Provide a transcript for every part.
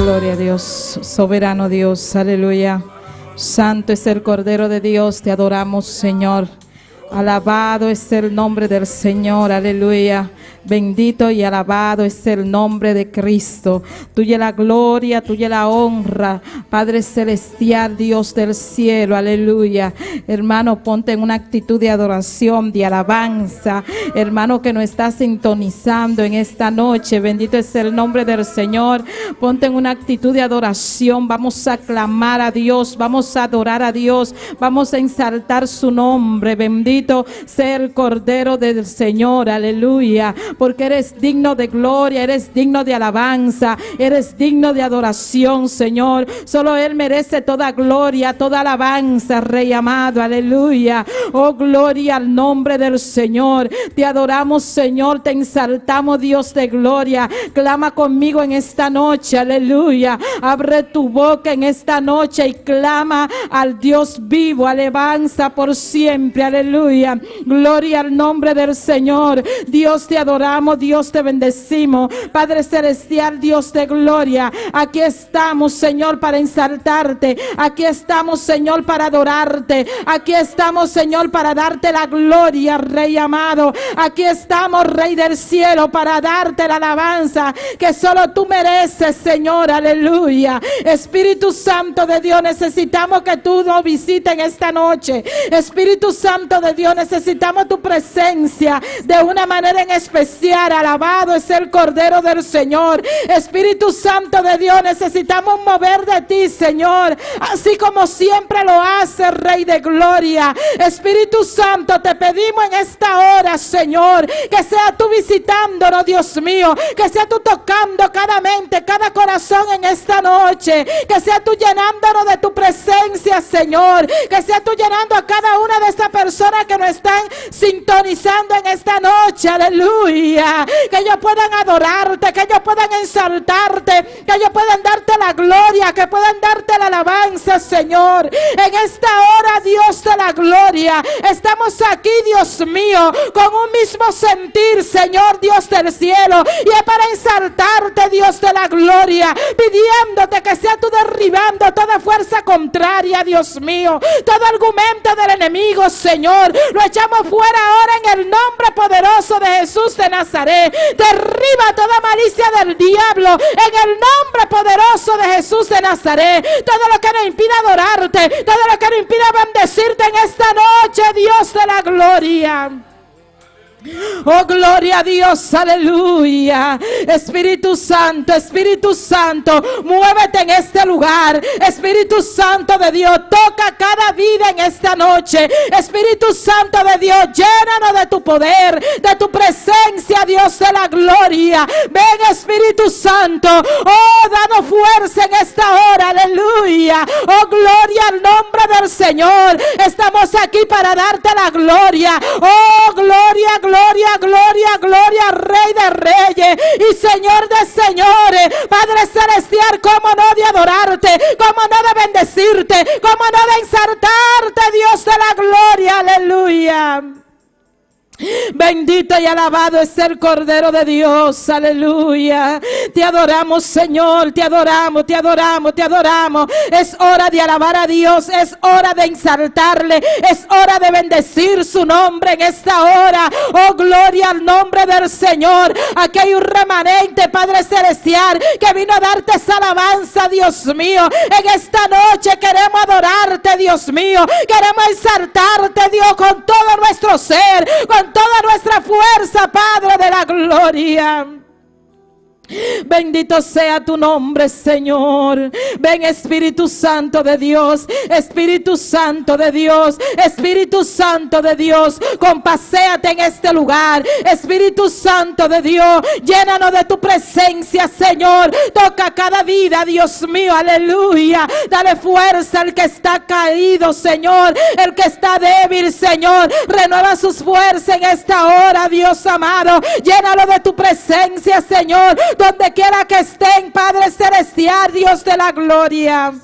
Gloria a Dios, soberano Dios, aleluya. Santo es el Cordero de Dios, te adoramos, Señor. Alabado es el nombre del Señor, aleluya. Bendito y alabado es el nombre de Cristo. Tuya la gloria, tuya la honra, Padre Celestial, Dios del cielo, aleluya. Hermano, ponte en una actitud de adoración, de alabanza. Hermano que nos está sintonizando en esta noche, bendito es el nombre del Señor. Ponte en una actitud de adoración. Vamos a clamar a Dios, vamos a adorar a Dios, vamos a exaltar su nombre. Bendito sea el Cordero del Señor, aleluya. Porque eres digno de gloria, eres digno de alabanza, eres digno de adoración, Señor. Solo Él merece toda gloria, toda alabanza, Rey amado, aleluya. Oh, gloria al nombre del Señor. Te adoramos, Señor, te exaltamos, Dios de gloria. Clama conmigo en esta noche, aleluya. Abre tu boca en esta noche y clama al Dios vivo, alabanza por siempre, aleluya. Gloria al nombre del Señor. Dios te adoramos, Dios te bendecimos. Padre celestial, Dios de gloria. Aquí estamos, Señor, para exaltarte. Aquí estamos, Señor, para adorarte. Aquí estamos, Señor, para darte la gloria, Rey amado. Aquí estamos, Rey del cielo, para darte la alabanza que solo tú mereces, Señor. Aleluya. Espíritu Santo de Dios, necesitamos que tú nos visites en esta noche. Espíritu Santo de Dios, necesitamos tu presencia de una manera en especial. Alabado es el Cordero del Señor. Espíritu Santo de Dios, necesitamos mover de ti, Señor, así como siempre lo hace, Rey de Gloria. Espíritu Santo, te pedimos en esta hora, Señor, que sea tú visitándonos, Dios mío, que sea tú tocando cada mente, cada corazón en esta noche, que sea tú llenándonos de tu presencia, Señor, que sea tú llenando a cada una de estas personas que nos están sintonizando en esta noche, aleluya, que ellos puedan adorarte, que ellos puedan exaltarte, que ellos puedan darte la gloria, que puedan darte la alabanza, Señor. En esta hora, Dios de la gloria, estamos aquí, Dios mío, con un mismo sentir, Señor Dios del cielo, y es para exaltarte, Dios de la gloria, pidiéndote que sea tú derribando toda fuerza contraria, Dios mío, todo argumento del enemigo, Señor, lo echamos fuera ahora en el nombre poderoso de Jesús de Nazaret. Derriba toda malicia del diablo en el nombre poderoso de Jesús de Nazaret. Todo lo que nos impida adorarte, todo lo que nos impida bendecirte en esta noche, Dios de la gloria. Oh, gloria a Dios, aleluya. Espíritu Santo, Espíritu Santo, muévete en este lugar. Espíritu Santo de Dios, toca cada vida en esta noche. Espíritu Santo de Dios, llénanos de tu poder, de tu presencia, Dios de la gloria. Ven, Espíritu Santo. Oh, danos fuerza en esta hora, aleluya. Oh, gloria al nombre del Señor. Estamos aquí para darte la gloria. Oh, gloria, gloria, gloria, gloria, Rey de Reyes y Señor de Señores. Padre Celestial, cómo no de adorarte, cómo no de bendecirte, cómo no de exaltarte, Dios de la gloria, aleluya. Bendito y alabado es el Cordero de Dios, aleluya. Te adoramos, Señor, te adoramos, te adoramos, te adoramos. Es hora de alabar a Dios, es hora de exaltarle, es hora de bendecir su nombre en esta hora. Oh, gloria al nombre del Señor. Aquí hay un remanente, Padre Celestial, que vino a darte esa alabanza, Dios mío. En esta noche queremos adorarte, Dios mío. Queremos exaltarte, Dios, con todo nuestro ser, con toda nuestra fuerza, Padre de la gloria. Bendito sea tu nombre, Señor. Ven, Espíritu Santo de Dios, Espíritu Santo de Dios, Espíritu Santo de Dios, compaséate en este lugar. Espíritu Santo de Dios, llénanos de tu presencia, Señor. Toca cada vida, Dios mío, aleluya. Dale fuerza al que está caído, Señor, el que está débil, Señor. Renueva sus fuerzas en esta hora, Dios amado. Llénalo de tu presencia, Señor, donde quiera que estén, Padre Celestial, Dios de la gloria.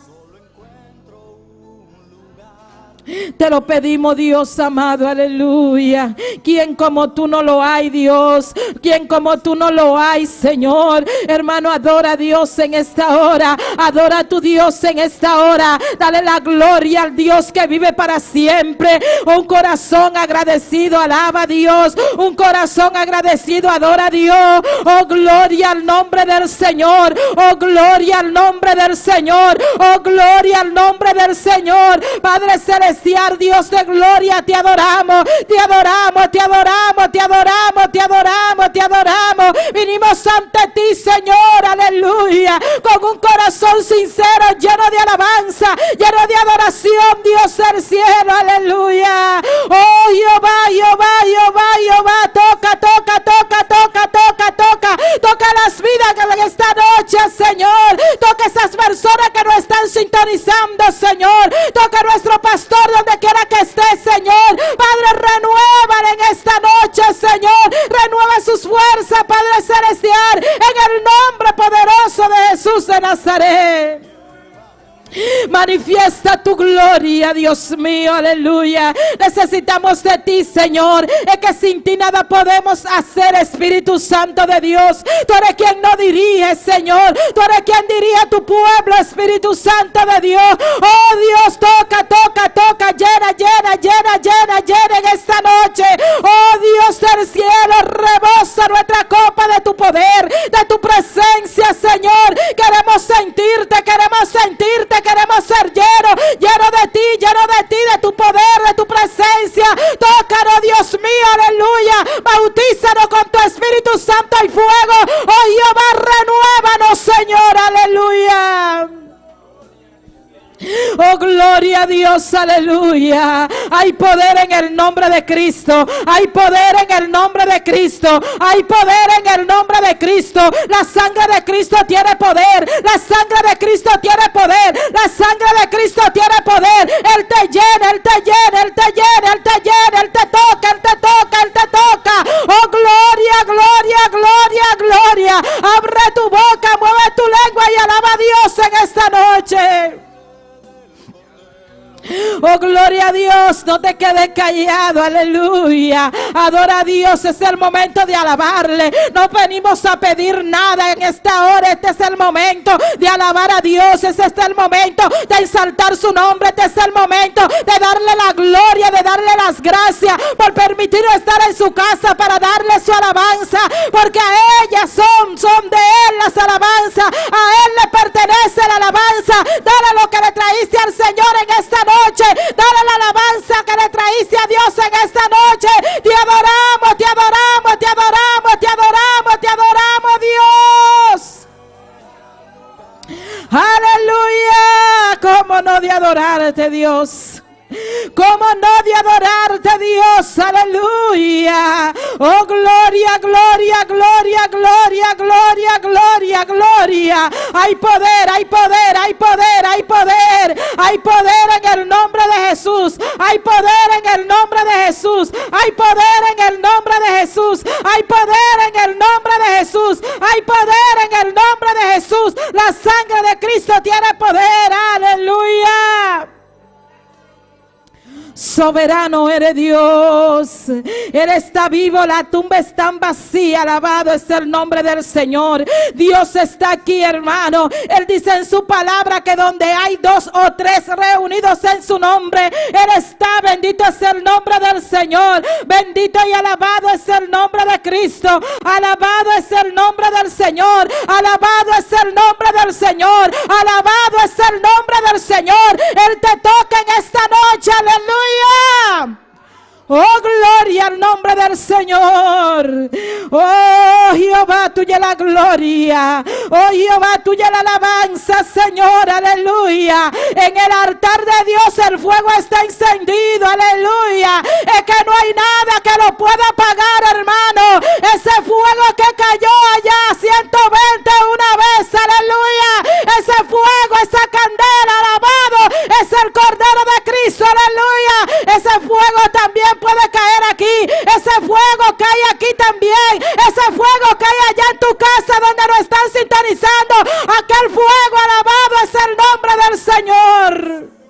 Te lo pedimos, Dios amado, aleluya. Quien como tú no lo hay, Dios. Quien como tú no lo hay, Señor. Hermano, adora a Dios en esta hora. Adora a tu Dios en esta hora. Dale la gloria al Dios que vive para siempre. Un corazón agradecido, alaba a Dios. Un corazón agradecido, adora a Dios. Oh, gloria al nombre del Señor. Oh, gloria al nombre del Señor. Oh, gloria al nombre del Señor. Padre Celestial, Dios de gloria, te adoramos, te adoramos, te adoramos, te adoramos, te adoramos, te adoramos. Vinimos ante ti, Señor, aleluya, con un corazón sincero, lleno de alabanza, lleno de adoración, Dios del cielo, aleluya. Oh Jehová, Jehová, Jehová, Jehová, toca, toca, toca, toca, toca, toca, toca las vidas en esta noche, Señor. Toca esas personas que no están sintonizando, Señor. Toca a nuestro pastor donde quiera que esté, Señor. Padre, renuévale en esta noche, Señor. Renueva sus fuerzas, Padre Celestial, en el nombre poderoso de Jesús de Nazaret. Manifiesta tu gloria, Dios mío, aleluya. Necesitamos de ti, Señor. Es que sin ti nada podemos hacer, Espíritu Santo de Dios. Tú eres quien nos dirige, Señor. Tú eres quien dirige a tu pueblo, Espíritu Santo de Dios. Oh Dios, toca, toca, toca, llena, llena, llena, llena, llena en esta noche. Oh Dios del cielo, rebosa nuestra copa de tu poder, de tu presencia, Señor. Queremos sentirte, queremos sentirte, queremos ser llenos, lleno de ti, lleno de ti, de tu poder, de tu presencia. Tócanos, Dios mío, aleluya. Bautízanos con tu Espíritu Santo y fuego. Oh Jehová, renuévanos, Señor, aleluya. Oh, gloria a Dios, aleluya. Hay poder en el nombre de Cristo. Hay poder en el nombre de Cristo. Hay poder en el nombre de Cristo. La sangre de Cristo tiene poder. La sangre de Cristo tiene poder. La sangre de Cristo tiene poder. Él te llena, Él te llena, Él te llena, Él te llena, Él te toca, Él te toca, Él te toca. Oh, gloria, gloria, gloria, gloria. Abre tu boca, mueve tu lengua y alaba a Dios en esta noche. Oh, gloria a Dios, no te quedes callado, aleluya. Adora a Dios, es el momento de alabarle. No venimos a pedir nada en esta hora. Este es el momento de alabar a Dios. Este es el momento de exaltar su nombre. Este es el momento de darle la gloria, de darle las gracias por permitirnos estar en su casa para darle su alabanza. Porque a ellas son de Él las alabanzas. A Él le pertenece la alabanza. Dale lo que le traíste al Señor en esta noche. Dale la alabanza que le traíste a Dios en esta noche. Te adoramos, te adoramos, te adoramos, te adoramos, te adoramos, Dios. Aleluya. ¿Cómo no de adorarte, Dios? ¿Cómo no de adorarte, Dios? Aleluya. Oh, gloria, gloria, gloria, gloria, gloria, gloria, gloria. Hay poder, hay poder, hay poder, hay poder. Hay poder en el nombre de Jesús. Hay poder en el nombre de Jesús. Hay poder en el nombre de Jesús. Hay poder en el nombre de Jesús. Hay poder en el nombre de Jesús. La sangre de Cristo tiene poder. Aleluya. Soberano eres Dios. Él está vivo, la tumba está vacía. Alabado es el nombre del Señor. Dios está aquí, hermano. Él dice en su palabra que donde hay dos o tres reunidos en su nombre, Él está. Bendito es el nombre del Señor. Bendito y alabado es el nombre de Cristo. Alabado es el nombre del Señor. Alabado es el nombre del Señor. Alabado es el nombre del Señor. Él te toca en esta noche. Aleluya. Oh, gloria al nombre del Señor. Oh, Jehová, tuya la gloria. Oh, Jehová, tuya la alabanza, Señor. Aleluya. En el altar de Dios el fuego está encendido. Aleluya. Es que no hay nada que lo pueda apagar, hermano. Ese fuego que cayó allá 120 una vez. Aleluya. Ese fuego, esa candela, alabado, es el Cordero de Cristo. Aleluya. Ese fuego también puede caer aquí. Ese fuego cae aquí también. Ese fuego cae allá en tu casa donde lo están sintonizando. Aquel fuego, alabado es el nombre del Señor.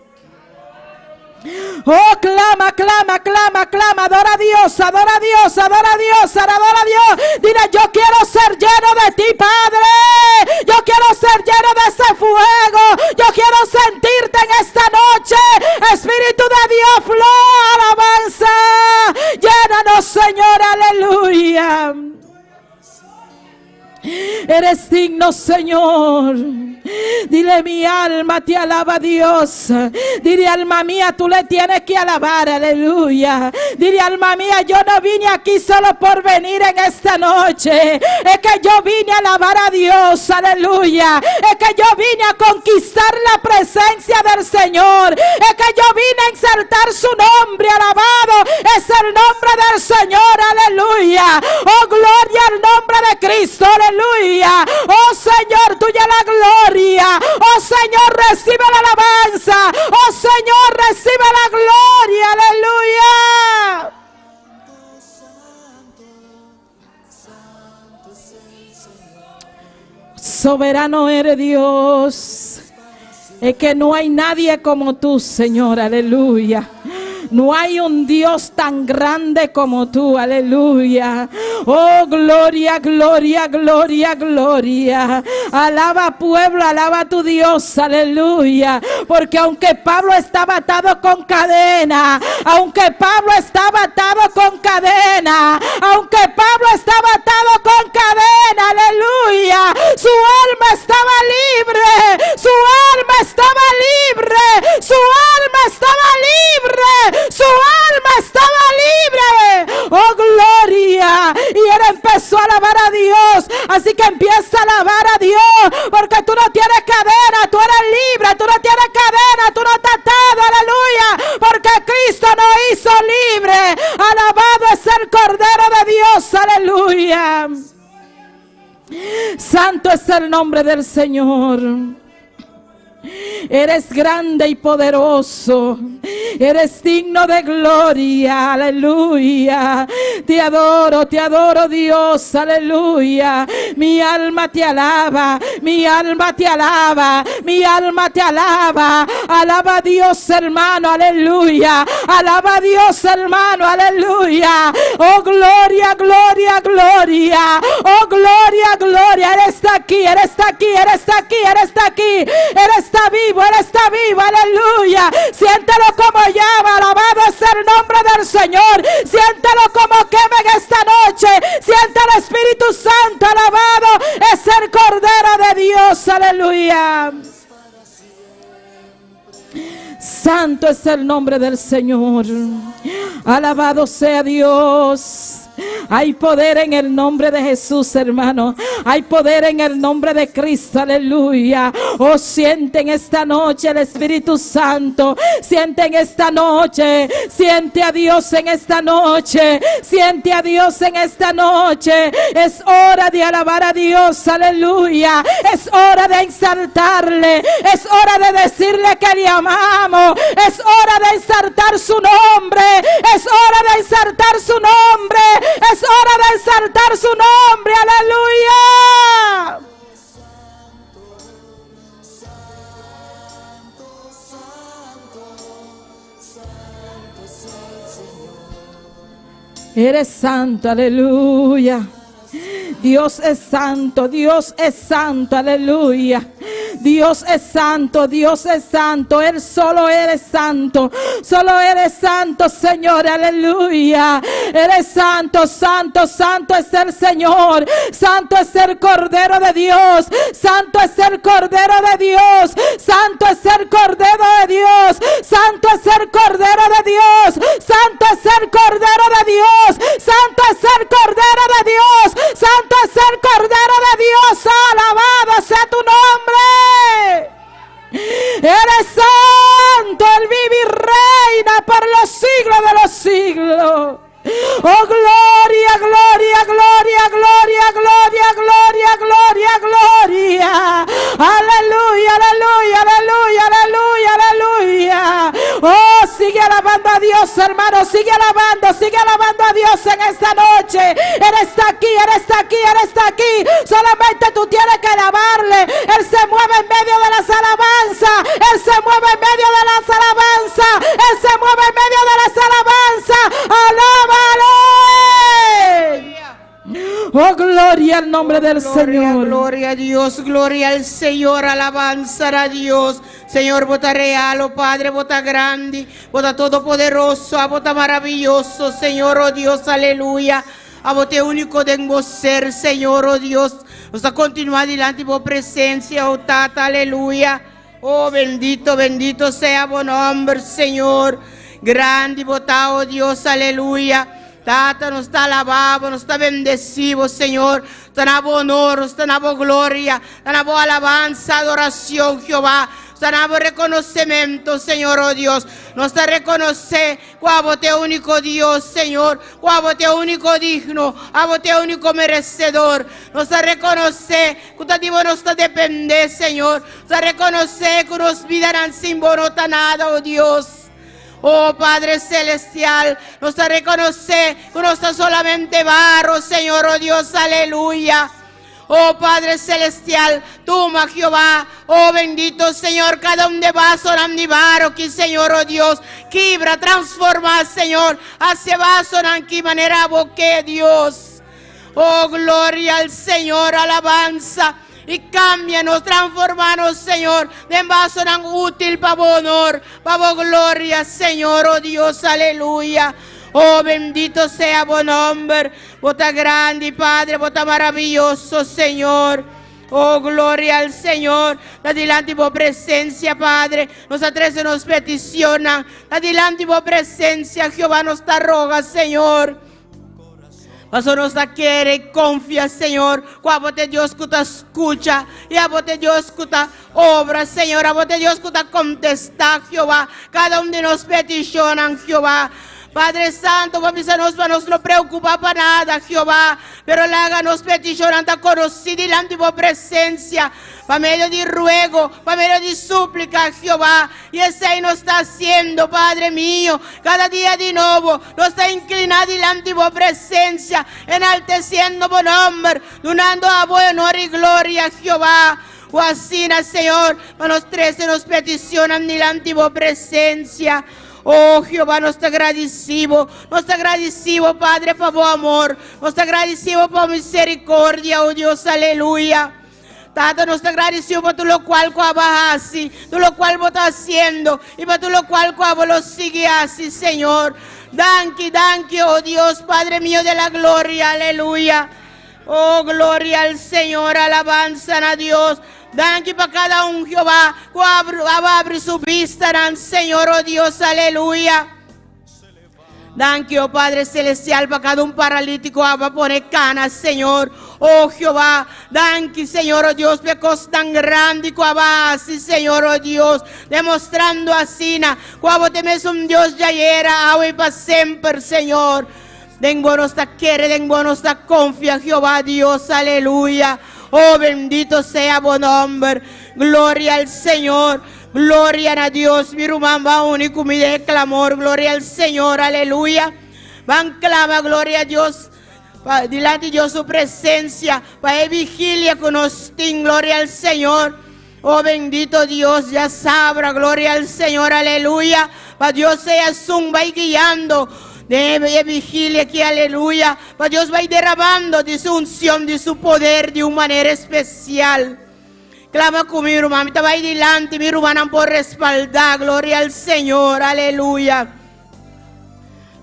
Oh, clama, clama, clama, clama. Adora a Dios, adora a Dios, adora a Dios, adora a Dios. Dile, yo quiero ser lleno de ti, Padre. Yo quiero ser lleno de ese fuego. Yo quiero sentirte en esta noche. Espíritu de Dios, flor, alabanza. Llénanos, Señor, aleluya. Eres digno, Señor. Dile, mi alma te alaba, Dios. Dile, alma mía, tú le tienes que alabar, aleluya. Dile, alma mía, yo no vine aquí solo por venir en esta noche. Es que yo vine a alabar a Dios, aleluya. Es que yo vine a conquistar la presencia del Señor. Es que yo vine a exaltar su nombre, alabado. Es el nombre del Señor, aleluya. Oh, gloria al nombre de Cristo, aleluya. Oh Señor, tuya la gloria. Oh Señor, recibe la alabanza. Oh Señor, recibe la gloria, aleluya. Soberano eres Dios. Es que no hay nadie como tú, Señor, aleluya. No hay un Dios tan grande como tú, aleluya. Oh, gloria, gloria, gloria, gloria. Alaba pueblo, alaba a tu Dios, aleluya. Porque aunque Pablo estaba atado con cadena, aunque Pablo estaba atado con cadena, aunque Pablo estaba atado con cadena, aleluya, su alma estaba libre, su alma estaba libre, su alma estaba libre, su alma estaba libre. Oh, gloria. Y él empezó a alabar a Dios. Así que empieza a alabar a Dios, porque tú no tienes cadena, tú eres libre, tú no tienes cadena, tú no estás atado, aleluya, porque Cristo nos hizo libre. Alabado es el Cordero de Dios, aleluya. Santo es el nombre del Señor. Eres grande y poderoso. Eres digno de gloria. Aleluya. Te adoro, te adoro Dios. Aleluya. Mi alma te alaba. Mi alma te alaba. Mi alma te alaba. Alaba a Dios, hermano. Aleluya. Alaba a Dios, hermano. Aleluya. Oh, gloria, gloria, gloria. Oh, gloria, gloria. Él está aquí, Él está aquí, Él está aquí, Él está aquí. Él está vivo, Él está vivo, aleluya. Siéntelo como llama, alabado es el nombre del Señor. Siéntelo como quema en esta noche. Siente el Espíritu Santo, alabado es el Cordero de Dios, aleluya. Santo es el nombre del Señor. Alabado sea Dios. Hay poder en el nombre de Jesús, hermano. Hay poder en el nombre de Cristo, aleluya. Oh, sienten esta noche el Espíritu Santo. Sienten esta noche. Siente a Dios en esta noche. Siente a Dios en esta noche. Es hora de alabar a Dios, aleluya. Es hora de exaltarle. Es hora de decirle que le amamos. Es hora de exaltar su nombre. Es hora de exaltar su nombre. Es hora de exaltar su nombre. Aleluya. Eres santo, aleluya. Dios es santo, Dios es santo, aleluya. Dios es santo, Dios es santo, Él solo eres santo, solo eres santo, Señor, aleluya. Eres santo, santo, santo es el Señor, santo es el Cordero de Dios, santo es el Cordero de Dios, santo es el Cordero de Dios, santo es el Cordero de Dios, santo es el Cordero de Dios, santo es el Cordero de Dios, santo es el Cordero de Dios, alabado sea tu nombre. Eres santo, Él vive y reina por los siglos de los siglos. Oh, gloria, gloria, gloria, gloria, gloria, gloria, gloria, gloria. Aleluya, aleluya, aleluya, aleluya, aleluya. Oh, sigue alabando a Dios, hermano. Sigue alabando, sigue alabando a Dios en esta noche. Él está aquí, Él está aquí, Él está aquí. Solamente tú tienes que alabarle. Él se mueve en medio de las alabanzas. Él se mueve en medio de las alabanzas. Él se mueve en Oh, gloria al nombre del Gloria, Señor. Gloria a Dios, gloria al Señor, alabanza a Dios. Señor, bo ta real, oh Padre, bo ta grandi, bo ta todopoderoso, bo ta maravioso, Señor, oh Dios, aleluya. Abo ta úniko den bo ser, Señor, oh Dios. Nos ta kontinuá dilanti bo presensia, oh Tata, aleluya. Oh, bendito, bendito sea bo nòmber, Señor. Grandi bo ta, oh Dios, aleluya. Tata, nos ta alabá, nos ta bendesí, Señor. Ta na bo honor, ta na bo gloria, ta na bo alabansa, adorashon, Jehová. Ta na bo rekonosementu, Señor, oh Dios. Nos ta rekonosé ku abo ta úniko Dios, Señor. Ku abo ta úniko digno, abo ta úniko meresedor. Nos ta rekonosé ku ta di bo nos ta dependé, Señor. Nos ta rekonosé ku nos bida nan sin bo no ta nada, oh Dios. Oh Padre Celestial, nos ta rekonosé ku nos ta solamente baro, Señor, oh Dios, aleluya. Oh Padre Celestial, tuma Jehová, oh bendito Señor, kada un di vasonan di baro aki, Señor, oh Dios, kibra, transformá, Señor, hasi vasonan aki manera bo ke, Dios. Oh, gloria al Señor, alabansa. I kambia nos, transformá nos, Señor, den vasonan útil pa bo honor, pa bo gloria, Señor, oh Dios, aleluya. Oh, bendito sea bo nòmber. Bo ta grandi, Padre, bo ta maravioso, Señor. Oh, gloria al Señor. Ta dilanti bo presensia, Padre. Nos a trese nos petishon. Ta dilanti bo presensia, Jehová, nos ta roga, Señor. Paso nos ta kere konfia, Señor, ku abo ta Dios ku ta skucha i abo ta Dios ku ta obra, Señor, abo ta Dios ku ta kontestá, Jehová, kada un di nos petishonnan, Jehová. Padre Santo, bo a bisa nos pa nos no preokupá pa nada, Jehová, pero laga nos petishonnan ta konosí dilanti bo presensia, pa medio di ruego, pa medio di súplika, Jehová. I esei nos ta hasiendo, Padre mio, kada dia di nobo. Nos ta inkliná dilanti bo presensia, enaltesiendo bo nòmber, dunando abo honor i gloria, Jehová. Ku asina, Señor, pa nos trese nos petishonnan dilanti bo presensia. Oh, Jehová, nos ta gradisí bo. Nos ta gradisí bo, Padre, pa bo amor. Nos ta gradisí bo pa bo miserikordia, oh Dios, aleluya. Tata, nos ta gradisí bo pa tur lokual ku abo a hasi, tur lokual bo ta hasiendo i pa tur lokual ku abo lo sigui hasi, Señor. Danki, danki, oh Dios, Padre mio de la gloria, aleluya. Oh, gloria al Señor, alabansa na Dios. Danki pa kada un, Jehová, ku a abri su bistanan, Señor, oh Dios, aleluya. Danki, oh Padre Celestial, pa kada un paralítiko abo a pone kana, Señor. Oh Jehová, danki, Señor, oh Dios, pa e kos tan grandi ku abo a hasi, Señor, oh Dios, demostrando asina ku abo ta e mesun Dios djayera, awe i pa semper, Señor. Den bo nos ta kere, den bo nos ta konfia, Jehová Dios, aleluya. Oh, bendito sea bo nòmber. Gloria al Señor. Gloria na Dios. Mi ruman, ban uni ku mi den e klamor. Gloria al Señor, aleluya. Ban klama, gloria a Dios, pa dilanti Dios su presensia, pa e vigilia ku nos tin. Gloria al Señor. Oh, bendito Dios, ya sabra, gloria al Señor, aleluya. Pa Dios sea esun bai guiando den e vigilia aki, aleluya. Pa Dios bai derramando di su unción, di su poder di un manera espesial. Klama ku mi, ruman. Mi ta bai dilanti, mi rumannan por respaldá. Gloria al Señor, aleluya.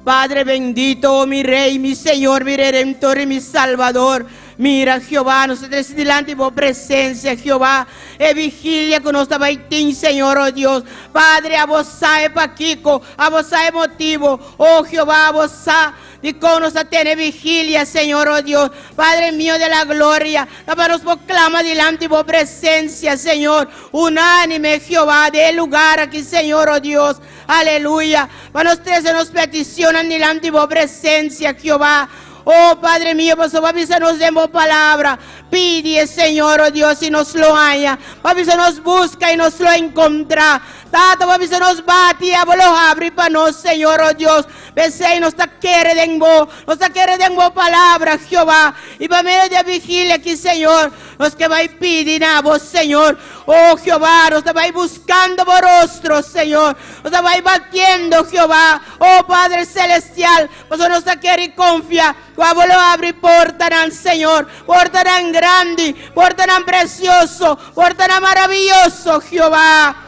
Padre bendito, oh mi Rey, mi Señor, mi Redentor i mi Salvador. Mira, Jehová, nos ta trese dilanti bo presensia, Jehová, e vigilia ku nos ta bai tin, Señor, oh Dios. Padre, abo sa e pakiko, abo sa e motibo. Oh Jehová, abo sa dikon nos ta tene vigilia, Señor, oh Dios. Padre mio de la gloria, ta pa nos por klama dilanti bo presensia, Señor, unánime, Jehová, den e lugar aki, Señor, oh Dios. Aleluya. Pa nos trese nos peticionnan dilanti bo presencia, Jehová. Oh, Padre mío, pasobra bo a bisa nos den bo palabra, Pidi e Señor, oh Dios, i nos lo haña. Bo a bisa nos busca i nos lo encontra. Tata, bo a bisa nos bati, abo lo habri pa nos, Señor, oh Dios. P'esei nos ta kere den bo, nos ta kere den bo palabra, Jehová. I pa medio di e vigilia aki, Señor, nos ke bai pidi na bo, Señor. Oh Jehová, nos ta bai buskando bo rostro, Señor. Nos ta bai batiendo, Jehová. Oh Padre Celestial, pasobra nos ta kere i konfia ku abo lo habri portanan, Señor. Portanan grandi, portanan precioso, portanan maraviyoso, Jehová.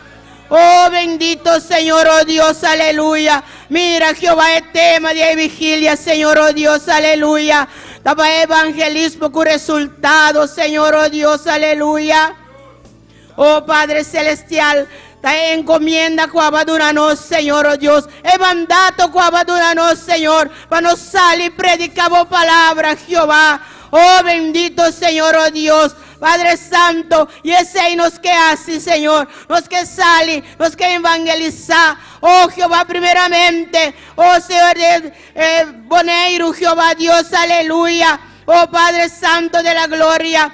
Oh bendito Señor, oh Dios, aleluya. Mira, Jehová, e tema di e vigilia, Señor, oh Dios, aleluya. Ta pa evangelismo ku resultado, Señor, oh Dios, aleluya. Oh Padre Celestial, ta e encomienda ku aba duna nos, Señor, oh Dios. E mandato ku aba duna nos, Señor, pa nos sali predica bo palabra, Jehová. Oh bendito Señor, oh Dios. Padre Santo, i esei nos ke hasi, Señor. Nos ke sali, nos ke evangelisá. Oh Jehová, primeramente, oh Señor de eh, Boneiru, Jehová Dios, aleluya. Oh Padre Santo de la gloria.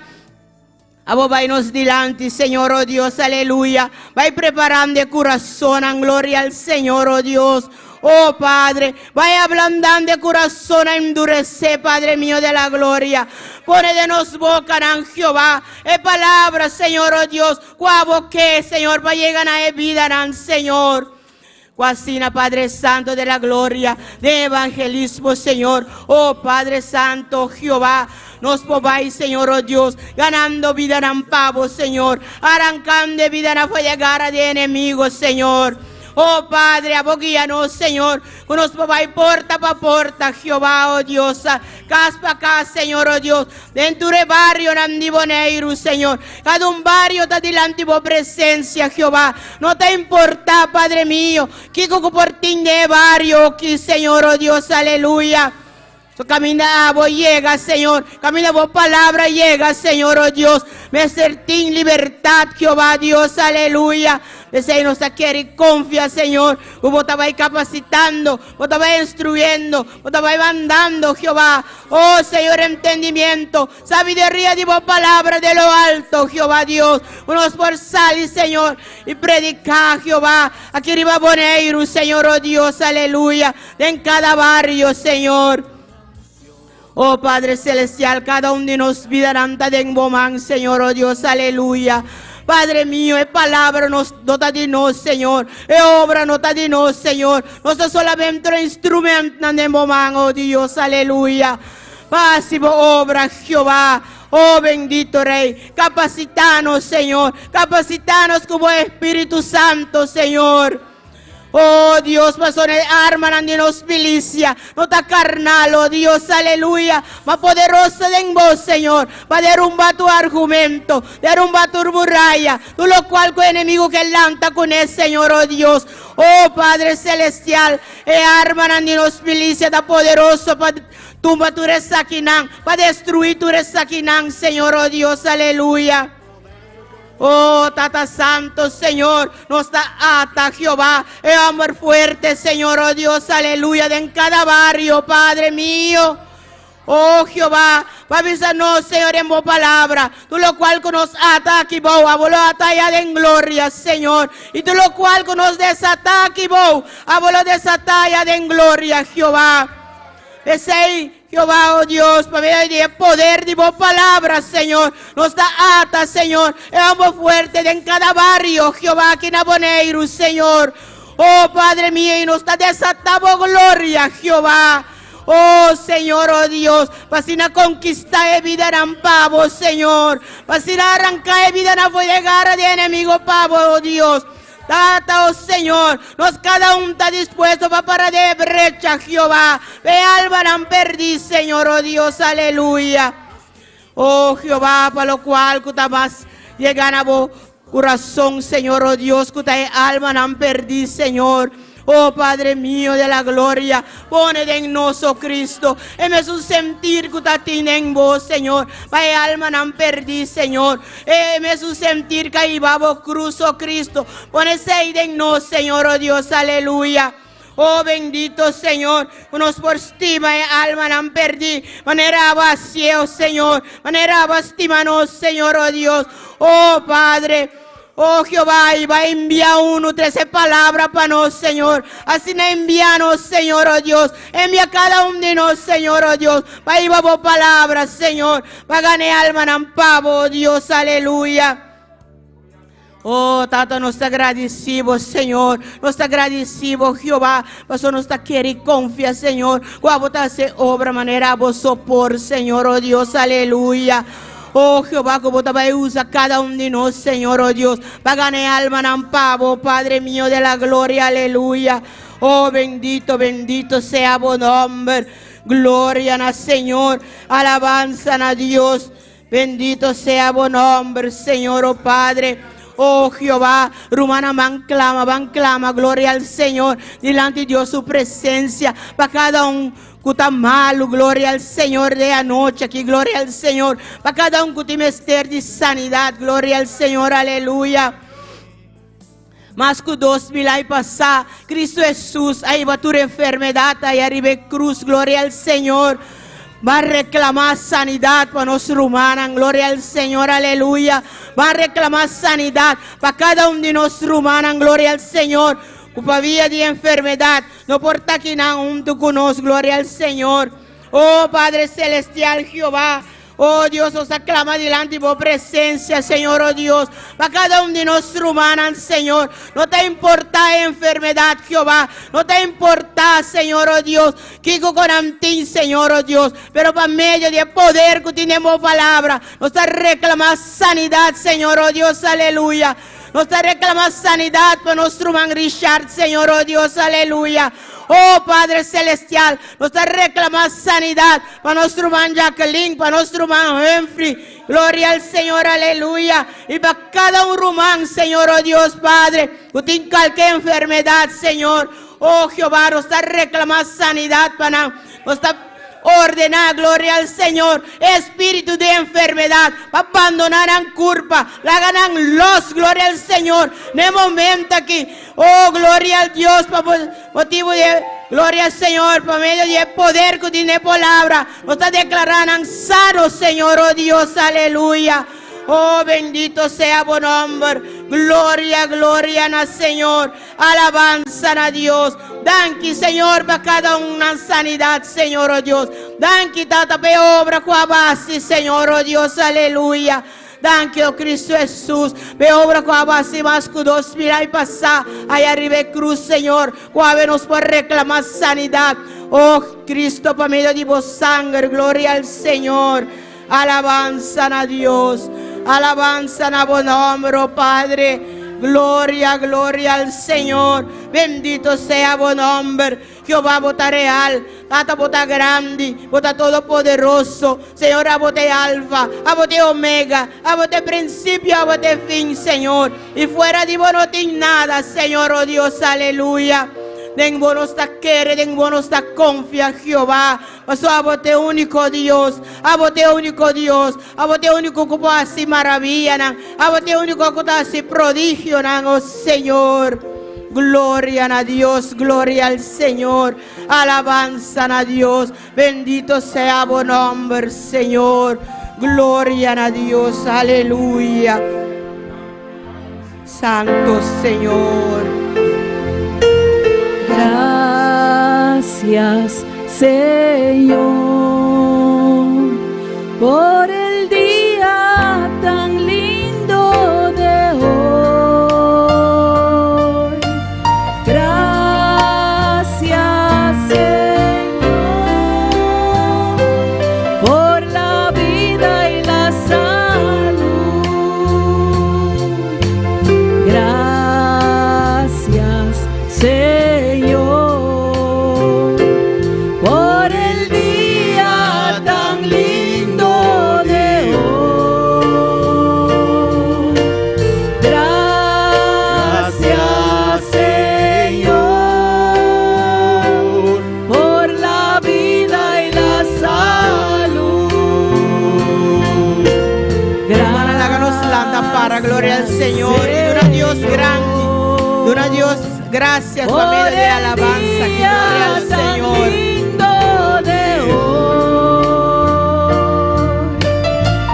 Abo bai nos dilanti, Señor, oh Dios, aleluya. Bai preparando e corazonnan, gloria al Señor, oh Dios. Oh Padre, bai ablandando e corazonnan endurece, Padre mío de la gloria. Pone den nos bocanan, Jehová, e palabra, Señor, oh Dios, cu abo ke, Señor, pa yega na e bidanan, Señor. Cu asina, Padre Santo de la Gloria, den evangelismo, Señor, oh Padre Santo, Jehová, nos por bai, Señor, oh Dios, ganando bidanan pa bo, Señor, arancando e bidanan for di e gara di e enemigo, Señor. Oh Padre, abo guia nos, Señor, cu nos por bai porta pa porta, Jehová, oh Dios, cas pa cas, Señor, oh Dios, den tur e barionan di Boneiru, Señor. Cada un bario ta dilanti bo presencia, Jehová. No ta importa, Padre mio, kico cu por tin den e bario aki, Señor, oh Dios, aleluya. So caminda abo yega, Señor, caminda bo palabra yega, Señor, oh Dios. Mester tin libertad, Jehová Dios, aleluya. P'esei nos ta kere i confia, Señor, cu bo ta bay capacitando, bo ta bay instruyendo, bo ta bay mandando, Jehová. Oh, Señor, entendimiento, sabiduria di bo palabra de lo alto, Jehová Dios. Cu nos por sali, Señor, y predica, Jehová, aki riba Boneiru, Señor, oh Dios, aleluya. Den cada barrio, Señor. Oh Padre Celestial, cada un di nos bidanan ta den bo man, Señor, oh Dios, aleluya. Padre mío, e palabra nos, no ta di nos, Señor. E obra no ta di nos, Señor. Nos ta solamente un instrumentnan den bo man, oh Dios, aleluya. Pa hasi bo obra, Jehová. Oh bendito Rey, capacitanos, Señor. Capacitanos cu bo Espíritu Santo, Señor. Oh Dios, pasobra e armanan di nos milicia no ta carnal, oh Dios, aleluya, ma poderoso den bo, Señor, pa derumba tur argumento, derumba tur muraya, tur locual cu e enemigo ke lanta cune, Señor, oh Dios. Oh Padre Celestial, e armanan di nos milicia ta poderoso pa tumba tur esakinan, pa destrui tur esakinan, Señor, oh Dios, aleluya. Oh, Tata Santo, Señor, nos ta ata, Jehová, e homber fuerte, Señor, oh Dios, aleluya, den cada barrio, Padre mío. Oh Jehová, pa bisa nos, Señor, en bo palabra, tur lo cual cu nos ata aki bou, abo lo ata allá den gloria, Señor. Y tur lo cual cu nos desata aki bou, abo lo desata allá den gloria, Jehová. P'esei, Jehová, oh Dios, pa medio di e poder di bo palabra, Señor, nos ta ata, Señor, e homber fuerte den cada bario, Jehová, aki na Boneiru, Señor. Oh Padre mío, y nos ta desata bo gloria, Jehová. Oh Señor, oh Dios, pa asina conquista e bidanan pa bo, Señor. Pa asina arranca e bidanan for di e gara di e enemigo pa bo, oh Dios. Tata, oh Señor, nos cada un ta dispuesto pa para den e brecha, Jehová, pa e almanan perdí, Señor, oh Dios, aleluya. Oh Jehová, pa locual cu ta mas yega na bo curason, Señor, oh Dios, cu ta e almanan perdí, Señor. Oh Padre mío de la gloria, pone den nos, oh Cristo, e mesun sentir cu ta tin den bo, Señor, pa e almanan perdí, Señor. E mesun sentir cu a hiba bo cruz, oh Cristo, pone esey den nos, Señor, oh Dios, aleluya. Oh bendito Señor, cu nos por stima e almanan perdí, manera abo hacié, oh Señor, manera abo a stima nos, Señor, oh Dios. Oh Padre. Oh Jehová, i bai envia unu trese palabra pa nos, Señor. Asina envia nos, Señor, oh Dios. Envia kada un di nos, Señor, oh Dios, pa hiba bo palabra, Señor, pa gana e almanan pa bo, oh Dios. Aleluya. Oh, Tata, nos ta gradisí bo, Señor. Nos ta gradisí bo, Jehová, pasobra nos ta kere i konfia, Señor, ku abo ta hasi obra manera abo so por, Señor, oh Dios. Aleluya. Oh Jehová, ku bo ta bai usa kada un di nos, Señor, oh Dios, pa gana e almanan pa bo, Padre mío de la gloria, aleluya. Oh, bendito, bendito sea bo nomber. Gloria na Señor, alabanza na Dios. Bendito sea bo nomber, Señor, oh Padre. Oh Jehová, rumannan ban clama, ban clama, gloria al Señor, dilanti Dios su presencia, pa cada un ku ta malu, gloria al Señor de anochi aki, gloria al Señor, pa cada un ku tin mester di sanidad, gloria al Señor, aleluya. Mas ku 2000 ai pasá, Cristo Jesús a hiba tur enfermedad ai ariba e cruz, gloria al Señor. Ban reclamá sanidad pa nos rumannan, gloria al Señor, aleluya. Ban reclamá sanidad pa cada un di nos rumannan, gloria al Señor. Ku pa via di enfermedad no por ta kinan huntu ku nos, gloria al Señor. Oh Padre Celestial Jehová, oh Dios, nos ta clama dilanti bo presencia, Señor, oh Dios, pa cada un di nos rumannan, Señor. No ta importa e enfermedad, Jehová, no ta importa, Señor, oh Dios, kiko ku nan tin, Señor, oh Dios, pero pa medio di e poder ku tin den bo palabra, nos ta reclama sanidad, Señor, oh Dios, aleluya. Nos ta reclama sanidad pa nos ruman Richard, Señor, oh Dios, aleluya. Oh Padre Celestial, nos ta reclama sanidad pa nos ruman Jacqueline, pa nos ruman Humphrey. Gloria al Señor, aleluya. Y pa cada un ruman, Señor, oh Dios, Padre, cu tin cualke enfermedad, Señor. Oh Jehová, nos ta reclama sanidad pa nan. Nos ta ordená, gloria al Señor, espíritu di enfermedad pa bandoná nan curpa, laga nan los, gloria al Señor, na e momento aki. Oh, gloria al Dios, pa motibu di e, gloria al Señor, pa medio di e poder cu tin den e palabra, nos ta declará nan sano, Señor, oh Dios, aleluya. Oh, bendito sea bo nomber. Gloria, gloria na Señor. Alabansa na Dios. Danki, Señor, pa cada un nan sanidad, Señor, oh Dios. Danki, Tata, pa e obra cu a basi, Señor, oh Dios. Aleluya. Danki, oh Cristo Jesús, pa e obra cu a basi mas cu 2000 aña pasá, aya riba e cruz, Señor, cu awe nos por reclama sanidad. Oh Cristo, pa medio di bo sanger, gloria al Señor. Alabansa na Dios, alabansa na bo nomber, oh Padre. Gloria, gloria al Señor. Bendito sea bo nomber. Jehová, bo ta real. Tata, bo ta grandi. Bo ta todopoderoso. Señor, abo ta e Alfa, abo ta e Omega, abo ta e principio, abo ta e fin, Señor. Y fuera di bo no tin nada, Señor, oh Dios, aleluya. Den bo nos ta kere, den bo nos ta confia, Jehová. Pasobra abo ta e úniko Dios, abo ta e úniko Dios, abo ta e úniko ku por hasi maravianan, abo ta e úniko ku ta hasi prodigionan, o Señor. Gloria na Dios, gloria al Señor, alabansa na Dios, bendito sea bo nomber, Señor. Gloria na Dios, aleluya. Santo Señor. Gracias, Señor, por el día tan lindo de hoy. Gracias, Señor, por la vida y la salud. Gracias, Señor, por el día tan lindo de hoy. Gracias, Señor, por la vida y la salud. Hermana, háganos lanta para gloria al Señor. Y duna Dios grande. Duna Dios gracias, Por familia de el alabanza. Que gloria al día tan Señor. lindo de hoy.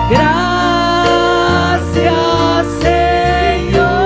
Gracias, Señor.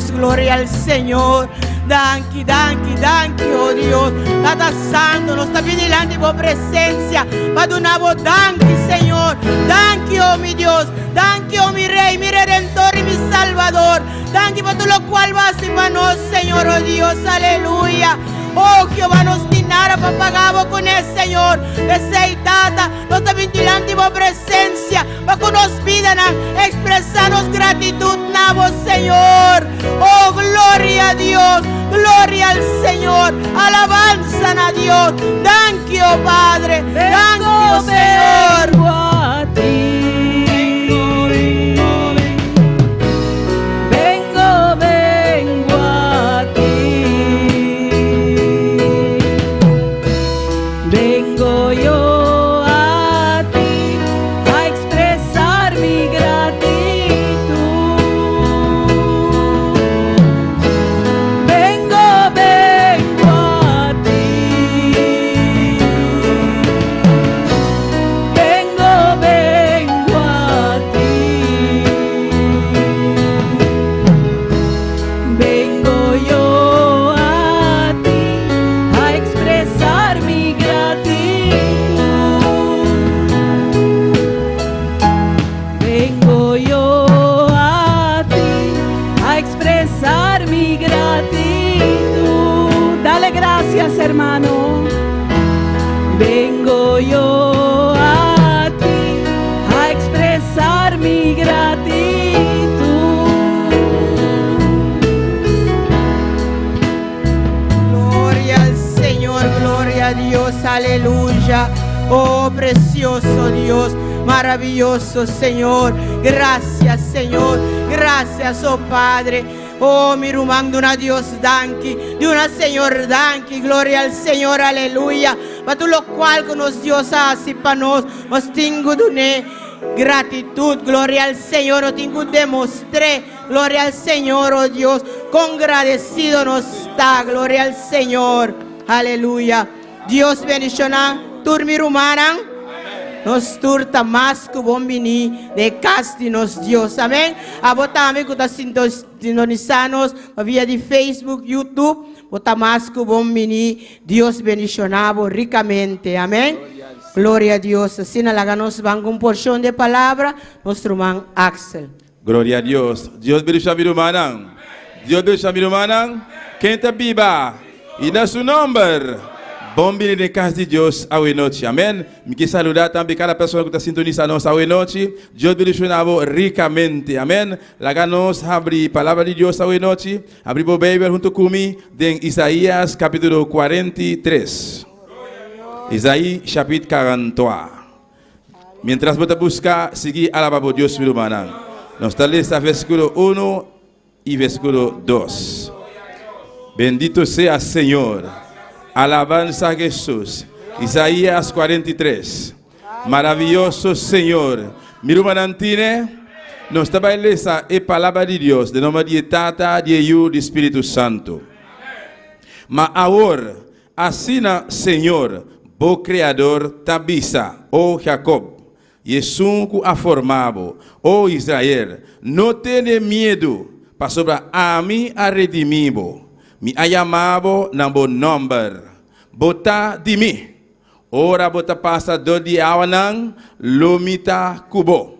Dios, gloria al Señor. Danki, danki, danki, oh Dios. Tata Santo, nos ta bini dilanti bo presencia pa duna bo danki, Señor. Danki, oh mi Dios. Danki, oh mi Rey, mi Redentor y mi Salvador. Danki pa tur locual bo a haci pa nos, Señor, oh Dios. Aleluya. Oh Jehová, nos tin nada pa paga bo cune, Señor. P'esey, Tata, nos ta bini dilanti bo presencia pa cu nos bidanan expresa nos gratitud na bo, Señor. Oh, gloria a Dios, gloria al Señor, alabanza na Dios. Danki, oh Padre, danki, oh Señor. Vengo a ti. Vengo, vengo a ti. Vengo yo a ti a expresar mi gratitud. Vengo, vengo a ti. Vengo, vengo a ti. Vengo yo a ti a expresar mi gratitud. Vengo yo a ti a expresar mi gratitud. Dale gracias, hermano. Vengo yo a ti a expresar mi gratitud. Gloria al Señor, gloria a Dios, aleluya. Oh, precioso Dios, maravilloso Señor. Gracias, Señor. Gracias, oh Padre. Oh, mi ruman, duna Dios danki. Duna Señor danki. Gloria al Señor, aleluya. Pa tur locual cu nos Dios a haci pa nos, nos tin cu dun'e gratitud. Gloria al Señor, nos tin cu demostr'e. Gloria al Señor, oh Dios. Con gradecido nos ta. Gloria al Señor. Aleluya. Dios bendiciona tur mi rumannan. Nos tur ta mas cu bon bini den e cas di nos Dios. Amen. Abo tambe cu ta sintonisa nos pa via di Facebook, YouTube, bo ta mas cu bon bini. Dios bendiciona bo ricamente. Amen. Gloria a Dios. Asina laga nos ban cu un porcion di e palabra, nos ruman Axel. Gloria a Dios. Dios bendiciona mi rumannan. Dios bendiciona mi rumannan. Ken ta biba y na su nomber. Bon bini den cas di Dios awe nochi. Amen. Mi ke saluda tambe cada persona cu ta sintonisa nos awe nochi. Dios bendiciona bo ricamente. Amen. Laga nos habri palabra di Dios awe nochi. Habri bo Bijbel hunto cu mi den Isaías capitulo 43. Isaí chapit 43. Mientras bo ta buska, sigui alaba bo Dios, mi rumannan. Nos ta lesa versíkulo unu i versíkulo dos. Bendito sea Señor. Alabansa Hesus. Isaías 43. Maraviyoso Señor. Mi rumannan tine, nos ta bai lesa e palabra di Dios den nomber di e Tata, di e Yu, di Spiritu Santu. Ma awor, Asina Señor, bo Kreador, ta bisa, O Jakob, i esun ku a forma bo, o Israel, no tene miedu, pasobra ami a redimí bo, mi a yama bo na bo nòmber, bo ta di mi. Ora bo ta pasa dor di e awanan, lo mi ta ku bo,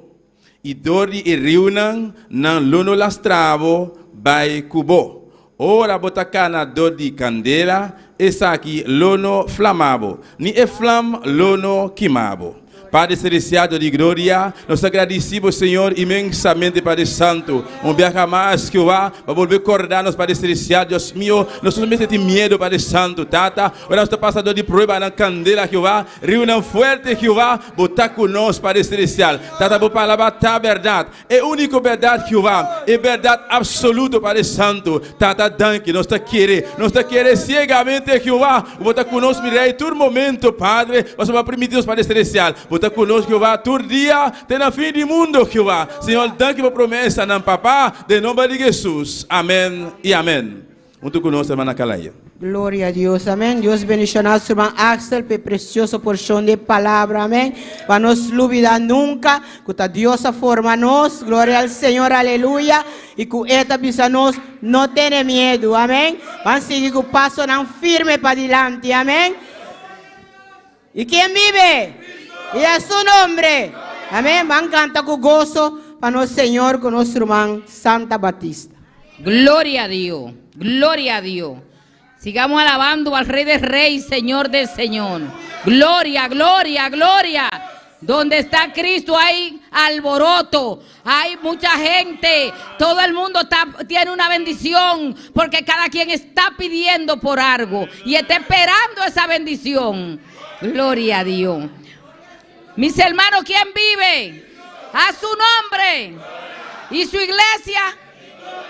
I dor di e riunan nan lo no lastra bo bai ku bo. Ora bo ta kana dor di kandela, esaki lo no flama bo, ni e flam lo no kima bo. Padre Celestial, Dios di gloria, nos ta gradisi bo, Señor, inmensamente, Padre Santo. Un biaha mas, Jehová, bo a bolbe korda nos, Padre Celestial, Dios mio, nos no mester tin miedo, Padre Santo, Tata, ora nos ta pasa dor di pruebanan, kandela, Jehová, riunan fuerte, Jehová, Bo ta ku nos, Padre Celestial. Tata, bo palabra ta bèrdat. E úniko bèrdat, Jehová. E bèrdat apsoluto, Padre Santu. Tata, danki. Nos ta kere. Nos ta kere siegamente, Jehová. Ku bo ta ku nos, mi Rei, tur momento, Padre. Pasobra bo a primiti nos, Padre Celestial. Bo ta ku nos, Jehová, tur dia, te na fin di mundo, Jehová. Señor, danki pa bo promesanan, Papa, den nomber di Jesus. Amèn i amèn. Huntu ku nos, hermana Calaya. Gloria a Dios, amén. Dios bendiciona su hermano Axel pe precioso porción de palabra, amén. Pa nos lubida nunca, cu ta Dios a forma nos, gloria al Señor, aleluya. Y cu E ta bisa nos, no tene miedo, amén. Ban sigui cu pasonan firme padilanti, amén. Y quién vive? Y a su nombre. Amén. Ban canta cu gozo pa nos Señor, cu nos ruman Santa Batista. Gloria a Dios, gloria a Dios. Sigamos alabando al Rey de Reyes, Señor del Señor. Gloria, gloria, gloria. Donde está Cristo hay alboroto, hay mucha gente, todo el mundo tiene una bendición, porque cada quien está pidiendo por algo y está esperando esa bendición. Gloria a Dios. Mis hermanos, ¿quién vive? A su nombre. Y su iglesia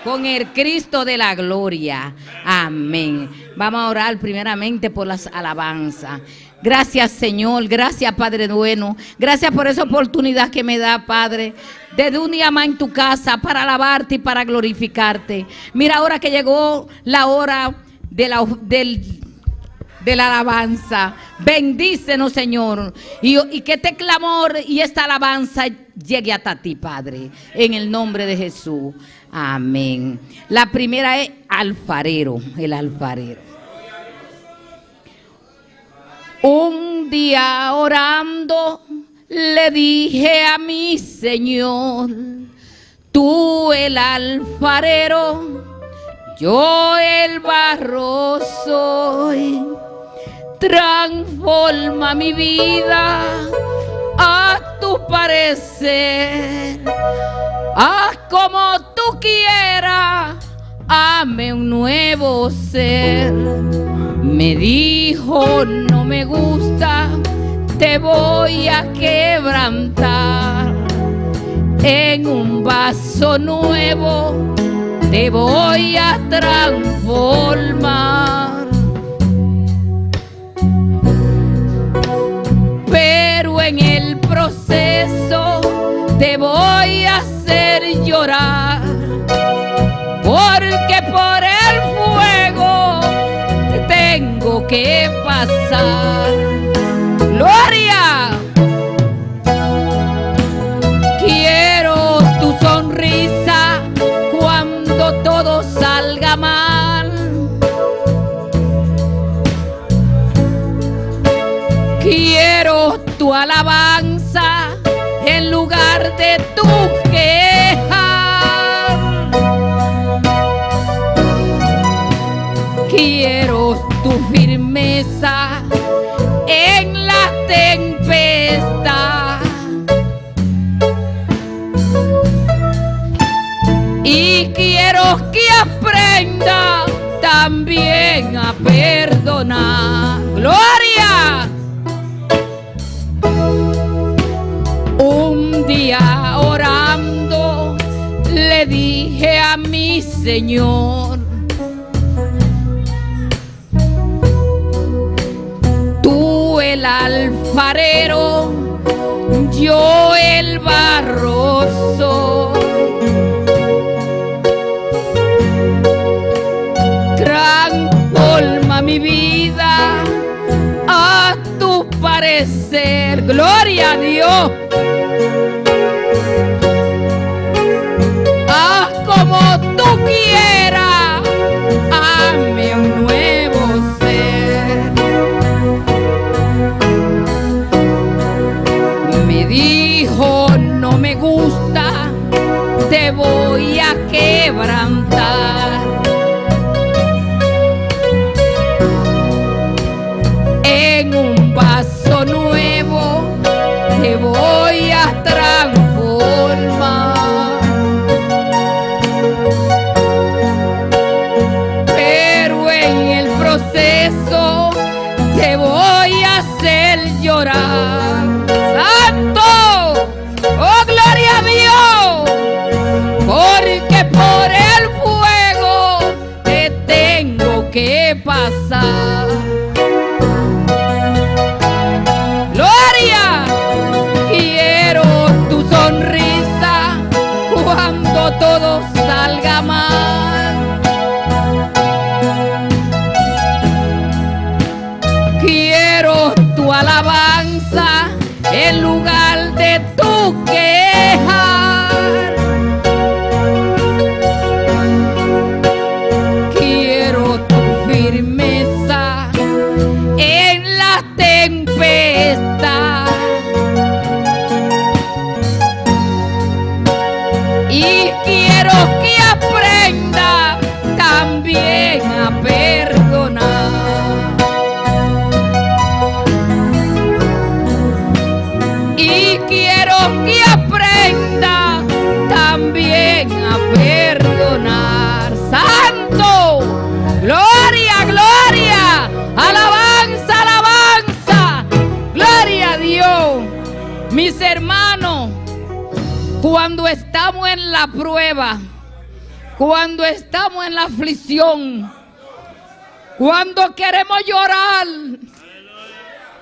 con el Cristo de la gloria. Amén. Vamos a orar primeramente por las alabanzas. Gracias, Señor. Gracias, Padre bueno. Gracias por esa oportunidad que me da, Padre, de un día más en tu casa para alabarte y para glorificarte. Mira, ahora que llegó la hora de la alabanza. Bendícenos, Señor. Y que este clamor y esta alabanza llegue hasta ti, Padre. En el nombre de Jesús. Amén. La primera es alfarero, el alfarero. Un día orando le dije a mi Señor, tú el alfarero, yo el barro soy. Transforma mi vida a tu parecer, haz como tú quieras, hazme un nuevo ser. Me dijo, no me gusta, te voy a quebrantar. En un vaso nuevo te voy a transformar. Pero en el proceso te voy a hacer llorar, porque por el fuego te tengo que pasar. ¡Gloria! Quiero tu sonrisa cuando todo salga mal. Quiero tu alabanza en lugar de tu queja. Quiero tu firmeza en la tempestad. Y quiero que aprenda también a perdonar. ¡Gloria! Un día orando le dije a mi Señor, tú el alfarero, yo el barro soy. Transforma mi vida a tu parecer. Gloria a Dios. Haz como tú quieras, hazme un nuevo ser. Me dijo, no me gusta, te voy a quebrantar. En un vaso nuevo te voy a transformar. Pero en el proceso te voy a hacer llorar. ¡Santo! ¡Oh, gloria a Dios! Porque por el fuego te tengo que pasar. ¡Gloria! Quiero tu sonrisa cuando todo salga mal. Cuando estamos en la prueba, cuando estamos en la aflicción, cuando queremos llorar,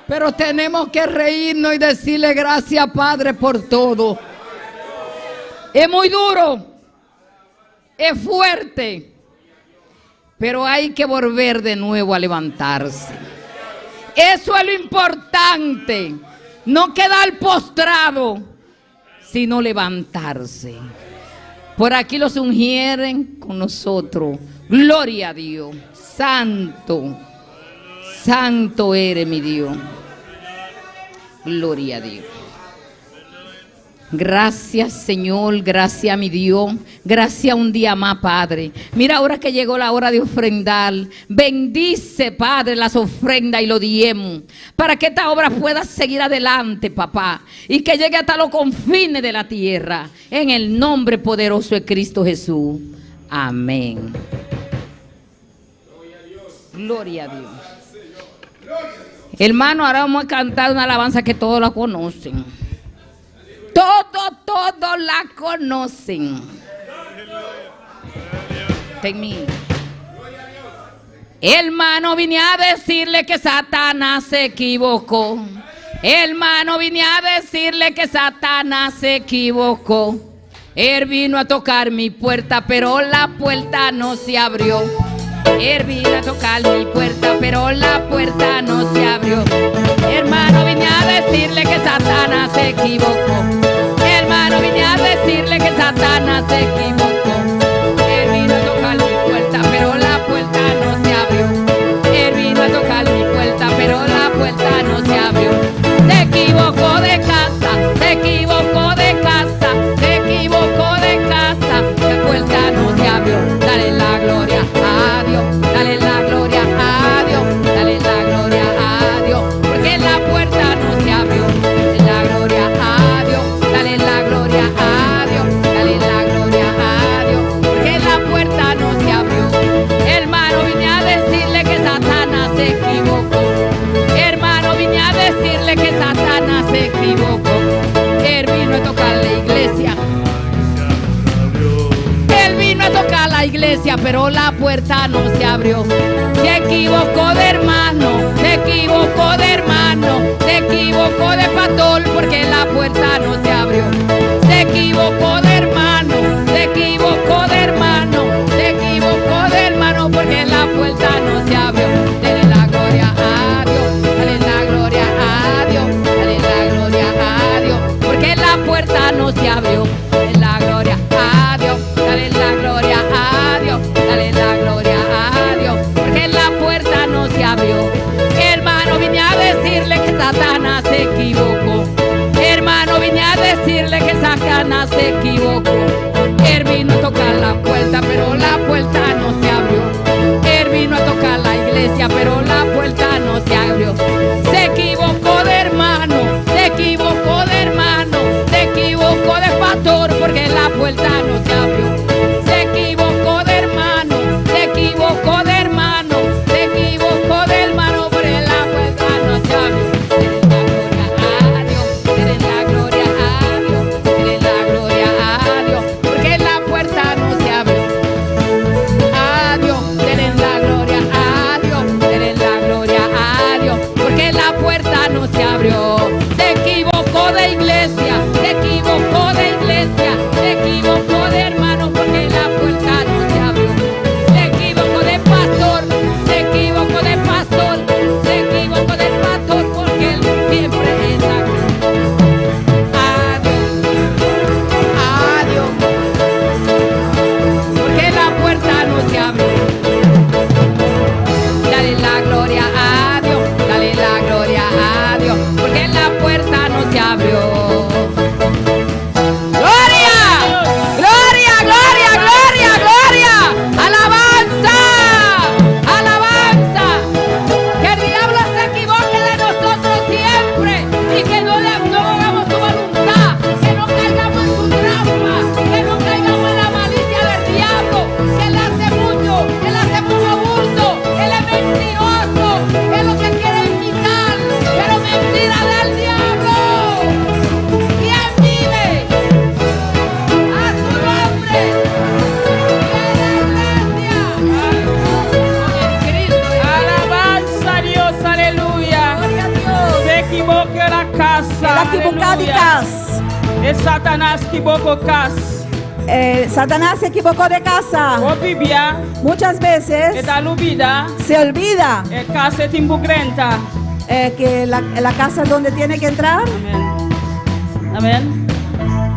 pero tenemos que reírnos y decirle gracias, Padre, por todo. Es muy duro, es fuerte, pero hay que volver de nuevo a levantarse. Eso es lo importante, no quedar postrado, sino levantarse. Por aquí los ungieren con nosotros. Gloria a Dios. Santo, santo eres mi Dios. Gloria a Dios. Gracias, Señor, gracias, mi Dios. Gracias un día más, Padre. Mira ahora que llegó la hora de ofrendar. Bendice, Padre, las ofrendas y los diezmos, para que esta obra pueda seguir adelante, papá. Y que llegue hasta los confines de la tierra. En el nombre poderoso de Cristo Jesús. Amén. Gloria a Dios. Hermano, ahora vamos a cantar una alabanza que todos la conocen. Todos la conocen. Ten mi. Hermano, vine a decirle que Satanás se equivocó. Hermano, vine a decirle que Satanás se equivocó. Él vino a tocar mi puerta, pero la puerta no se abrió. Él vino a tocar mi puerta, pero la puerta no se abrió. Hermano, vine a decirle que Satanás se equivocó. Hermano, vine a decirle que Satanás se equivocó. Él vino a tocar mi puerta, pero la puerta no se abrió. Él vino a tocar mi puerta, pero la puerta no se abrió. Se equivocó de casa, se equivocó de casa, se equivocó de casa. La puerta no se abrió. Dale la gloria a Dios, dale la gloria a Dios, dale la gloria a Dios, porque la puerta no se abrió. La gloria a Dios, dale la gloria a Dios, dale la gloria a Dios, porque la puerta no se abrió. Hermano, vine a decirle que Satanás se equivocó. Hermano, vine a decirle que Satanás se equivocó. Él vino a tocar la iglesia. Él vino a tocar la iglesia, pero la puerta no se abrió. Se equivocó de hermano, se equivocó de hermano, se equivocó de pastor, porque la puerta no se abrió. Se equivocó de hermano, se equivocó de hermano, se equivocó de hermano, porque la puerta no se abrió. Dele la gloria a Dios, dale la gloria a Dios, dale la gloria a Dios, porque la puerta no se abrió. Dele la gloria a Dios, dale la gloria a Dios, dale la gloria a Dios, porque la puerta no se abrió. Hermano, vine a decirle que Satanás se equivocó. Hermano, vine a decirle que Satanás se equivocó. Él vino a tocar la puerta, pero la puerta no se abrió. Él vino a tocar la iglesia, pero la puerta no se abrió. Se equivocó de hermano, se equivocó de hermano, se equivocó de pastor, porque la puerta no se abrió. Se equivocó de hermano, se equivocó de hermano, se equivocó de hermano, porque la puerta no se abrió. Dele la gloria a Dios, dele la gloria a Dios, dele la gloria a Dios, porque la puerta no se abrió. A Dios, dele la gloria a Dios, dele la ekivoká di Aleluya. kas. E Satanas kiboká kas. Satanás se equivocó de casa. Hopi bia. Muchas veces E ta lubidá. se olvida E kas e tin ku drenta. que la casa donde tiene que entrar. Amèn. Amèn.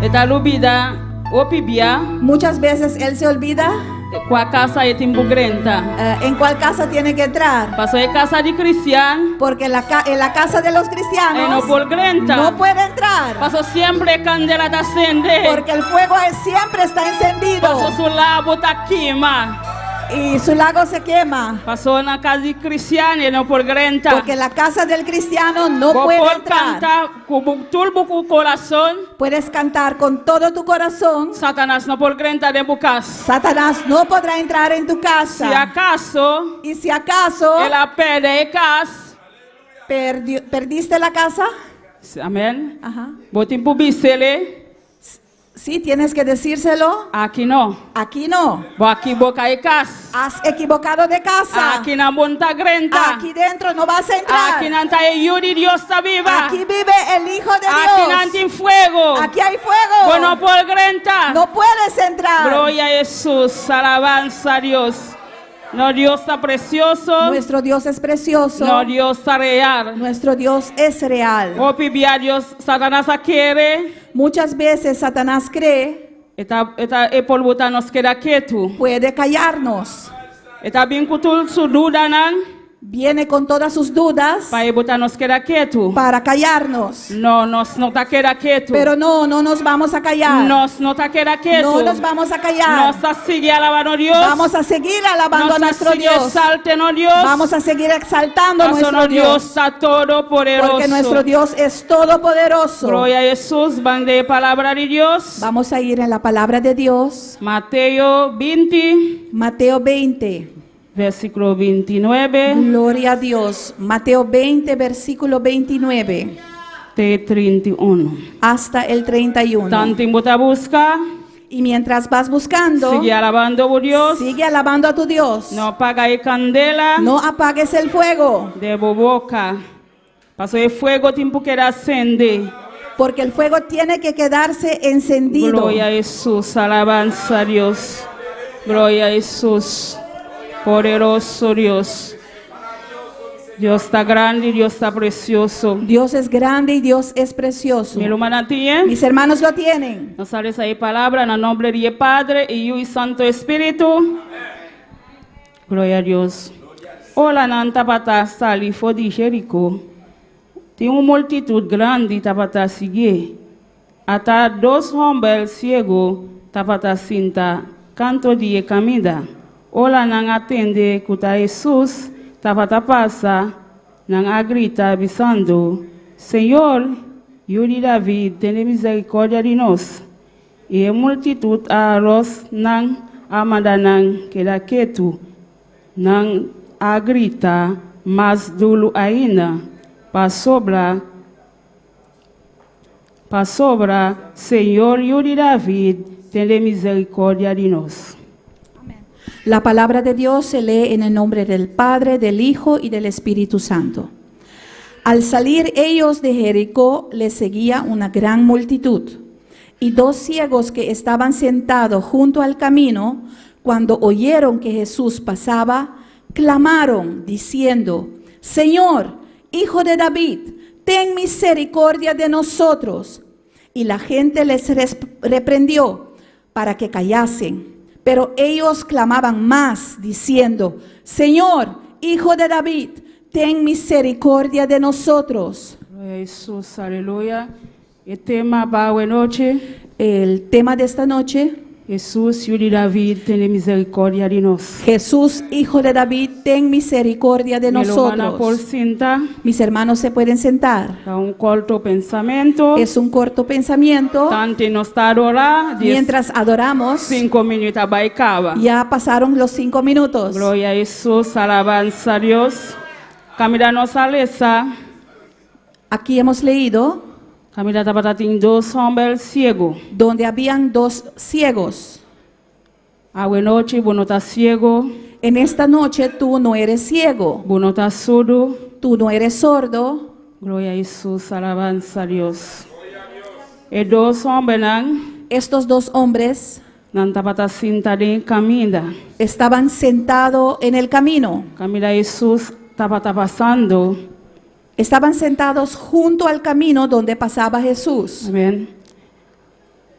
E ta lubidá. Hopi bia. Muchas veces él se olvida Kua kas e tin ku drenta. en cuál casa tiene que entrar. Pasó e kas di kristian. Porque en la casa de los E no cristianos por drenta. no puede entrar. Pasó semper kandela ta sende. Porque el fuego siempre está encendido. Pasó su lago ta kima. Y su lago se quema. Pasó na kas di kristian e no por drenta. Porque la casa del cristiano no Bo puede por entrar. kanta ku tur bo kurason. Puedes cantar con todo tu corazón. Satanas no por drenta den bo kas. Satanás no podrá entrar en tu Si casa. akaso Y si acaso el a pèrdè e kas. perdiste la casa, Amèn. Ajá. Bo tin ku bis'é. Sí, tienes que decírselo. Aki no. Aquí no. Bo a kiboká di kas. Has equivocado de casa. Akinan bo n' ta drenta. Aquí dentro no vas a entrar. Akinan ta e Yu di Dios ta biba. Aquí vive el Hijo de Akinan Dios. tin fuego. Aquí hay fuego. Bo no por drenta. No puedes entrar. Gloria a Hesus. Alabansa na Dios. Nos Dios ta presioso. Nuestro Dios es precioso. Nos Dios ta real. Nuestro Dios es real. Hopi bia Dios Satanas a kere. Muchas veces Satanás cree E por buta nos keda ketu. puede callarnos. E ta bin ku tur su dudanan Viene con todas sus dudas pa e buta nos keda ketu. para callarnos. No, nos no ta keda ketu. Pero no, no nos vamos a callar. Nos no ta keda ketu. No nos vamos a callar. Nos ta sigui alabando Dios. Vamos a seguir alabando Nos a ta nuestro sigui Dios. eksaltando Dios. Vamos a seguir exaltando a Paso nuestro nos Dios Dios. ta todopoderoso. Porque nuestro Dios es todopoderoso. Gloria a Hesus, ban den palabra di Dios. Vamos a ir en la palabra de Dios. Mateo 20, Mateo 20. versíkulo 29 Gloria a Dios. Mateo 20, versículo 29 te 31. hasta el 31. Tanten bo ta buska, Y mientras vas buscando, sigui alabando a Dios. sigue alabando a tu Dios. No paga e kandela No apagues el fuego, di bo boka. Pasó e fuego tin ku keda sende. porque el fuego tiene que quedarse encendido. Gloria a Hesus, alabansa na Dios. Gloria a Hesus, poderoso Dios. Dios ta grandi, Dios ta presioso. Dios es grande y Dios es precioso. Mi rumannan tin, Mis hermanos lo tienen. Nos ta lesa e palabra na nòmber di Padre i Yu i Santu Spiritu. Gloria na Dios. Ora nan tabata sali for di Jeriko. Tin un multitut grandi tabata siguié. Ata dos hòmber siegu tabata sinta kantu di kaminda. Ora nan a tende ku ta Hesus tabata pasa, nan a grita bisando, Señor, Yu di David, tene miserikòrdia di nos. I e multitut a ròs nan a manda nan keda ketu. Nan a grita mas duru ainda. Pasobra, Señor Yu di David, tene miserikòrdia di nos. La palabra de Dios se lee en el nombre del Padre, del Hijo y del Espíritu Santo. Al salir ellos de Jericó, les seguía una gran multitud. Y dos ciegos que estaban sentados junto al camino, cuando oyeron que Jesús pasaba, clamaron diciendo: Señor, Hijo de David, ten misericordia de nosotros. Y la gente les reprendió para que callasen. Pero ellos clamaban más, diciendo: Señor, Hijo de David, ten misericordia de nosotros. Gloria a Hesus, aleluya. E tema pa awe nochi, El tema de esta noche: Hesus, Yu di David, tene miserikòrdia di nos. Jesús, Hijo de David, ten misericordia de Mi rumannan por nosotros. sinta, Mis hermanos se pueden sentar. Ta un korto pensamentu. Es un corto pensamiento. Tanten nos ta adorá, Mientras adoramos, 5 minüt a bai kaba. ya pasaron los 5 minutos. Gloria a Hesus, alabansa na Dios. Kaminda nos a lesa, Aquí hemos leído kaminda tabatin dos hòmber siegu. donde habían dos ciegos. Awe nochi, bo no ta siegu, En esta noche tú no eres ciego, bo no ta surdu. tú no eres sordo. Gloria a Hesus, alabansa na Dios. E dos hòmbernan, Estos dos hombres nan tabata sinta den kaminda. Estaban sentados en el camino. Kaminda Hesus tabata pasando. Estaban sentados junto al camino donde pasaba Jesús. Amèn.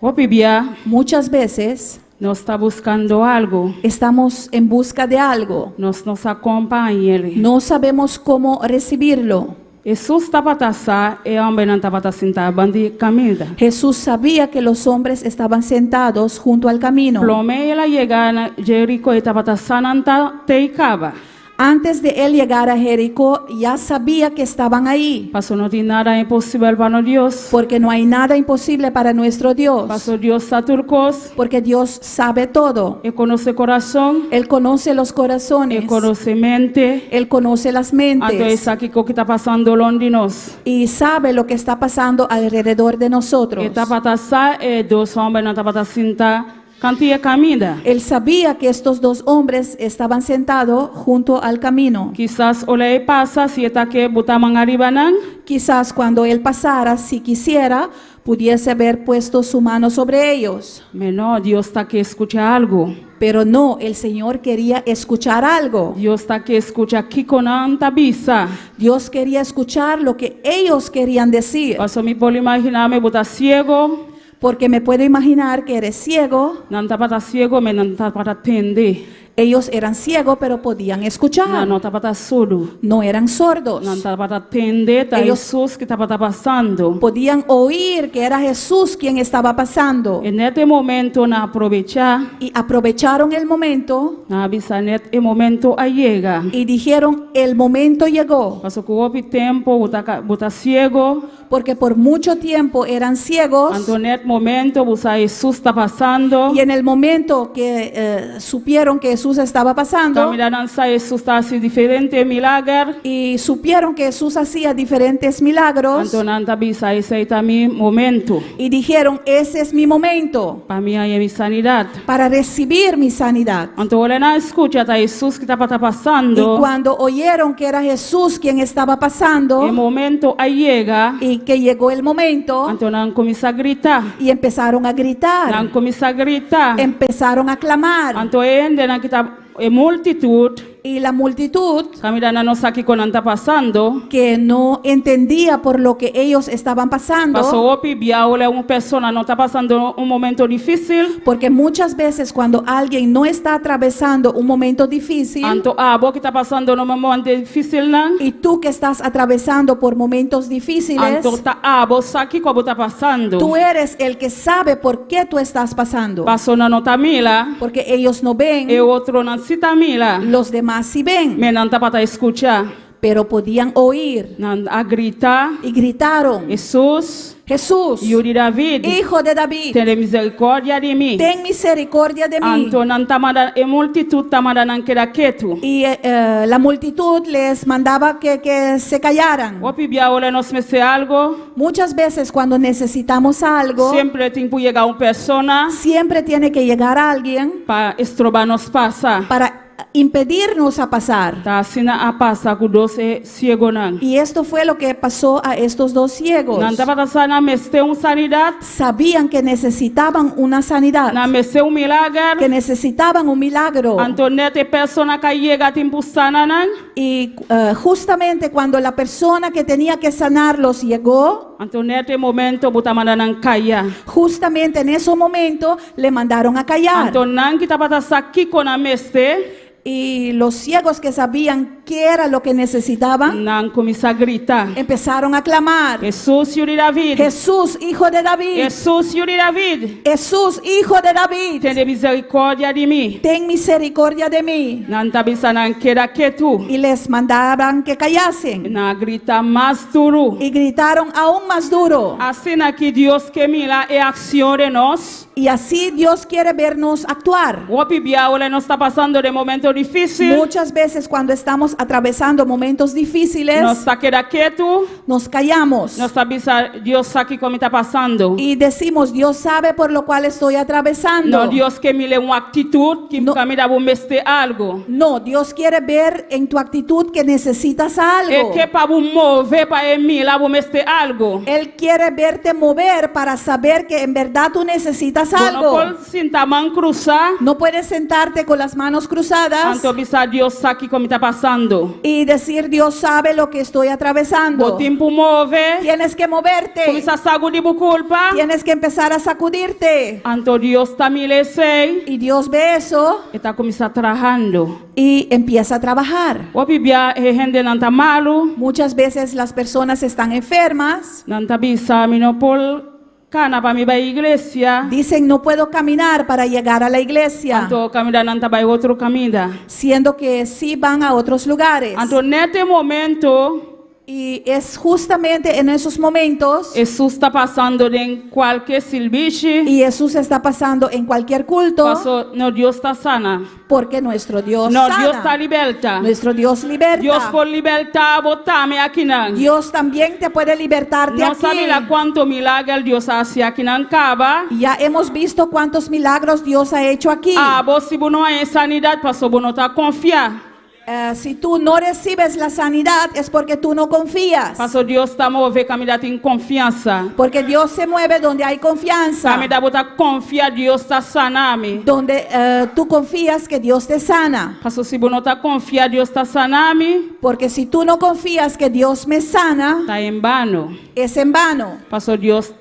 Hopi bia, Muchas veces nos ta buskando algu. Estamos en busca de algo. Nos no sa kon pa hañ'é. No sabemos cómo recibirlo. Hesus tabata sa e hòmbernan tabata sinta band'i kaminda. Jesús sabía que los hombres estaban sentados junto al camino. Promé el a yega na Jeriko e tabata sa nan ta tei kaba. Antes de él llegar a Jericó, ya sabía que estaban ahí. Paso no tin nada imposibel pa nos Dios. Porque no hay nada imposible para nuestro Dios. Paso Dios sa tur kos. Porque Dios sabe todo. E konosé kurason. Él conoce los corazones. E konosé mente. Él conoce las Anto e mentes. sa kiko ku ta pasando rònt di nos. Y sabe lo que está pasando alrededor de nosotros. E tabata sa e dos hòmbernan tabata sinta kant'i e kaminda. Él sabía que estos dos hombres estaban sentados junto al camino. Kisas ora e pasa si e ta ke buta man ariba nan. Quizás cuando él pasara, si quisiera, pudiese haber puesto su mano sobre ellos. Ma no, Dios ta ke skucha algu. Pero no, el Señor quería escuchar algo. Dios ta ke skucha kiko nan ta bisa. Dios quería escuchar lo que ellos querían decir. Paso mi por imaginá mi bo ta siegu. Porque me puedo imaginar que eres ciego. Nan tabata siegu, ma nan tabata tende. Ellos eran ciegos, pero podían escuchar. Nan no tabata surdu. No eran sordos. Nan tabata tende, ta Ellos Hesus ku tabata pasando. Podían oír que era Jesús quien estaba pasando. I nèt e momento nan a probechá. Y aprovecharon el momento. Nan a bisa nèt e momento a yega. Y dijeron, el momento llegó. Paso ku hopi tempu bo ta bo ta siegu. Porque por mucho tiempo eran ciegos. Anto nèt momento bo sa Hesus ta pasando. Y en el momento que eh, supieron que Jesús estaba pasando. Kaminda nan sa Hesus ta hasi diferente milager. Y supieron que Jesús hacía diferentes milagros. Anto nan ta bisa esei ta mi momento. Y dijeron, ese es mi momento. Pa mi haña mi sanidat. Para recibir mi sanidad. Anto ora nan a skucha ta Hesus ku tabata pasando. Y cuando oyeron que era Jesús quien estaba pasando. E momento a yega. Y que llegó el momento. Anto nan kuminsá grita. Y empezaron a gritar. Nan kuminsá grita. Empezaron a clamar. Anto e hendenan ku ta e multitut. Y la multitud. Kaminda nan no sa kiko nan ta pasando. Que no entendía por lo que ellos estaban pasando. Paso hopi bia ora un persona no ta pasando un momento difísil. Porque muchas veces cuando alguien no está atravesando un momento difícil. Anto abo ku ta pasando un momento difísilnan. Y tú que estás atravesando por momentos difíciles. Anto ta abo sa kiko bo ta pasando. Tú eres el que sabe por qué tú estás pasando. Paso nan no ta mira. Porque ellos no ven. E otronan si ta mira. Los demás sí ven. Ma nan tabata skucha. Pero podían oír. Nan a grita. Y gritaron. Hesus. Jesús. Yu di David. Hijo de David. Tene misericordia di mi. Ten misericordia de mí. Anto nan ta manda e multitut ta manda nan keda ketu. Y eh, eh, la multitud les mandaba que, que se callaran. Hopi bia ora nos mester algu. Muchas veces cuando necesitamos algo, Semper tin ku yega un persona. Siempre tiene que llegar alguien Pa stroba nos pasa. Para impedirnos a pasar. Ta asina a pasa ku dos e siegunan. Y esto fue lo que pasó a estos dos ciegos. Nan tabata sa nan mester un sanidat. Sabían que necesitaban una sanidad. Nan mester un milager. Que necesitaban un milagro. Anto nèt e persona ku a yega tin ku sana nan. Y eh, justamente cuando la persona que tenía que sanarlos llegó, Anto nèt e momento bo ta manda nan kaya. Justamente en ese momento le mandaron a callar. Anto nan ku tabata sa kiko nan mester. Y los ciegos que sabían qué era lo que necesitaban, Nan a kuminsá grita. Empezaron a clamar. Hesus, yu di David. Jesús, hijo de David. Hesus, yu di David. Jesús, hijo de David. Tene miserikòrdia di mi. Ten misericordia de mí. Nan ta bisa nan keda ketu. Y les mandaban que callasen. Nan a grita mas duru. Y gritaron aún más duro. Asina aki Dios ke mira e akshon di nos. Y así Dios quiere vernos actuar. Hopi bia ora nos ta pasando den momento difísil. Muchas veces cuando estamos atravesando momentos difíciles, nos ta keda ketu, nos callamos nos ta bisa Dios sa kiko mi ta pasando. y decimos, Dios sabe por lo cual estoy atravesando. No, Dios ke mira un aktitut ku No. kaminda bo mester algu. No, Dios quiere ver en tu actitud que necesitas E algo. ke pa bo move pa e mira bo mester algu. Él quiere verte mover para saber que en verdad tú necesitas Bo no algo. por sinta man krusá, No puedes sentarte con las manos cruzadas anto bisa Dios sa kiko mi ta pasando. y decir Dios sabe lo que estoy atravesando. Bo tin ku move, Tienes que moverte. kuminsá sakudí bo kurpa, Tienes que empezar a sacudirte. anto Dios ta mira esei, Y Dios ve eso e ta kuminsá trahando. y empieza a trabajar. Hopi bia e hendenan ta malu, Muchas veces las personas están enfermas. nan ta bisa mi no por kana pa mi bai iglesia. Dicen no puedo caminar para llegar a la iglesia, Anto kaminda nan ta bai otro kaminda. siendo que sí van a otros lugares. Anto nèt e momento Y es justamente en esos momentos Hesus ta pasando den kualke sirbishi, y Jesús está pasando en cualquier culto paso nos Dios ta sana. porque nuestro Dios Nos Dios sana. ta libertá. Nuestro Dios liberta. Dios por libertá bo tambe akinan. Dios también te puede libertar de Nos aquí. a mira kuantu milager Dios a hasi akinan kaba. Y Ya hemos visto cuántos milagros Dios ha hecho aquí. Abo si bo no haña sanidat, paso bo no ta konfia. Eh, si tú no recibes la sanidad es porque tú no confías. Paso Dios ta move kaminda tin konfiansa. Porque Dios se mueve donde hay confianza. Kaminda bo ta konfia Dios ta sana mi. Donde eh, tú confías que Dios te sana. Paso si bo no ta konfia Dios ta sana mi, Porque si tú no confías que Dios me sana, ta en vano. es en vano. Paso Dios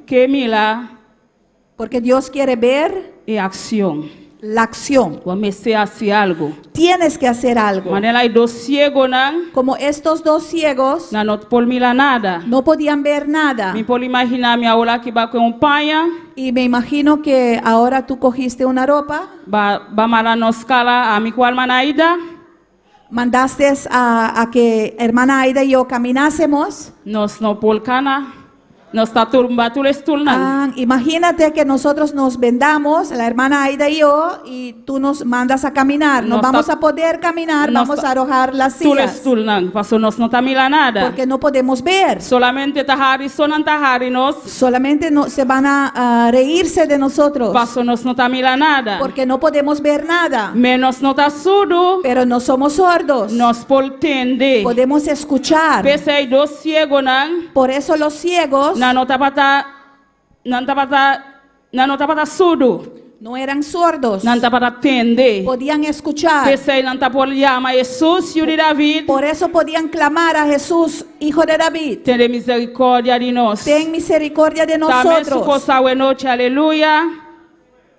ke mira Porque Dios quiere ver e akshon. la acción. Bo mester hasi algu. Tienes que hacer algo. Manera e dos siegunan, Como estos dos ciegos nan no por mira nada. no podían ver nada. Mi por imaginá mi awor aki b'a kohe un paña, Y me imagino que ahora tú cogiste una ropa, b'a b'a mara nos kara, ami ku ruman Aida, mandaste a, a que hermana Aida y yo caminásemos. nos no por kana, nos ta tumba tur stulnan. Ah, imagínate que nosotros nos vendamos, la hermana Aida y yo, y tú nos mandas a caminar. No Nos vamos ta- a poder caminar, nos vamos ta- a arrojar las Tur sillas stulnan, paso nos no ta mira nada. porque no podemos ver. Solamente ta hari, so nan ta hari nos, Solamente no, se van a, a reírse de nosotros paso nos no ta mira nada. porque no podemos ver nada, Ma nos no ta surdu, pero no somos sordos. nos por tende. Podemos escuchar. P'esei dos siegunan, Por eso los ciegos nan no tabata, nan tabata, nan no tabata surdu, no eran sordos, nan tabata tende. podían escuchar. P'esei nan ta por yama Hesus, yu di David, Por eso podían clamar a Jesús, hijo de David. tene miserikòrdia di nos. Ten misericordia de Ta mesun nosotros. kos awe nochi, aleluya.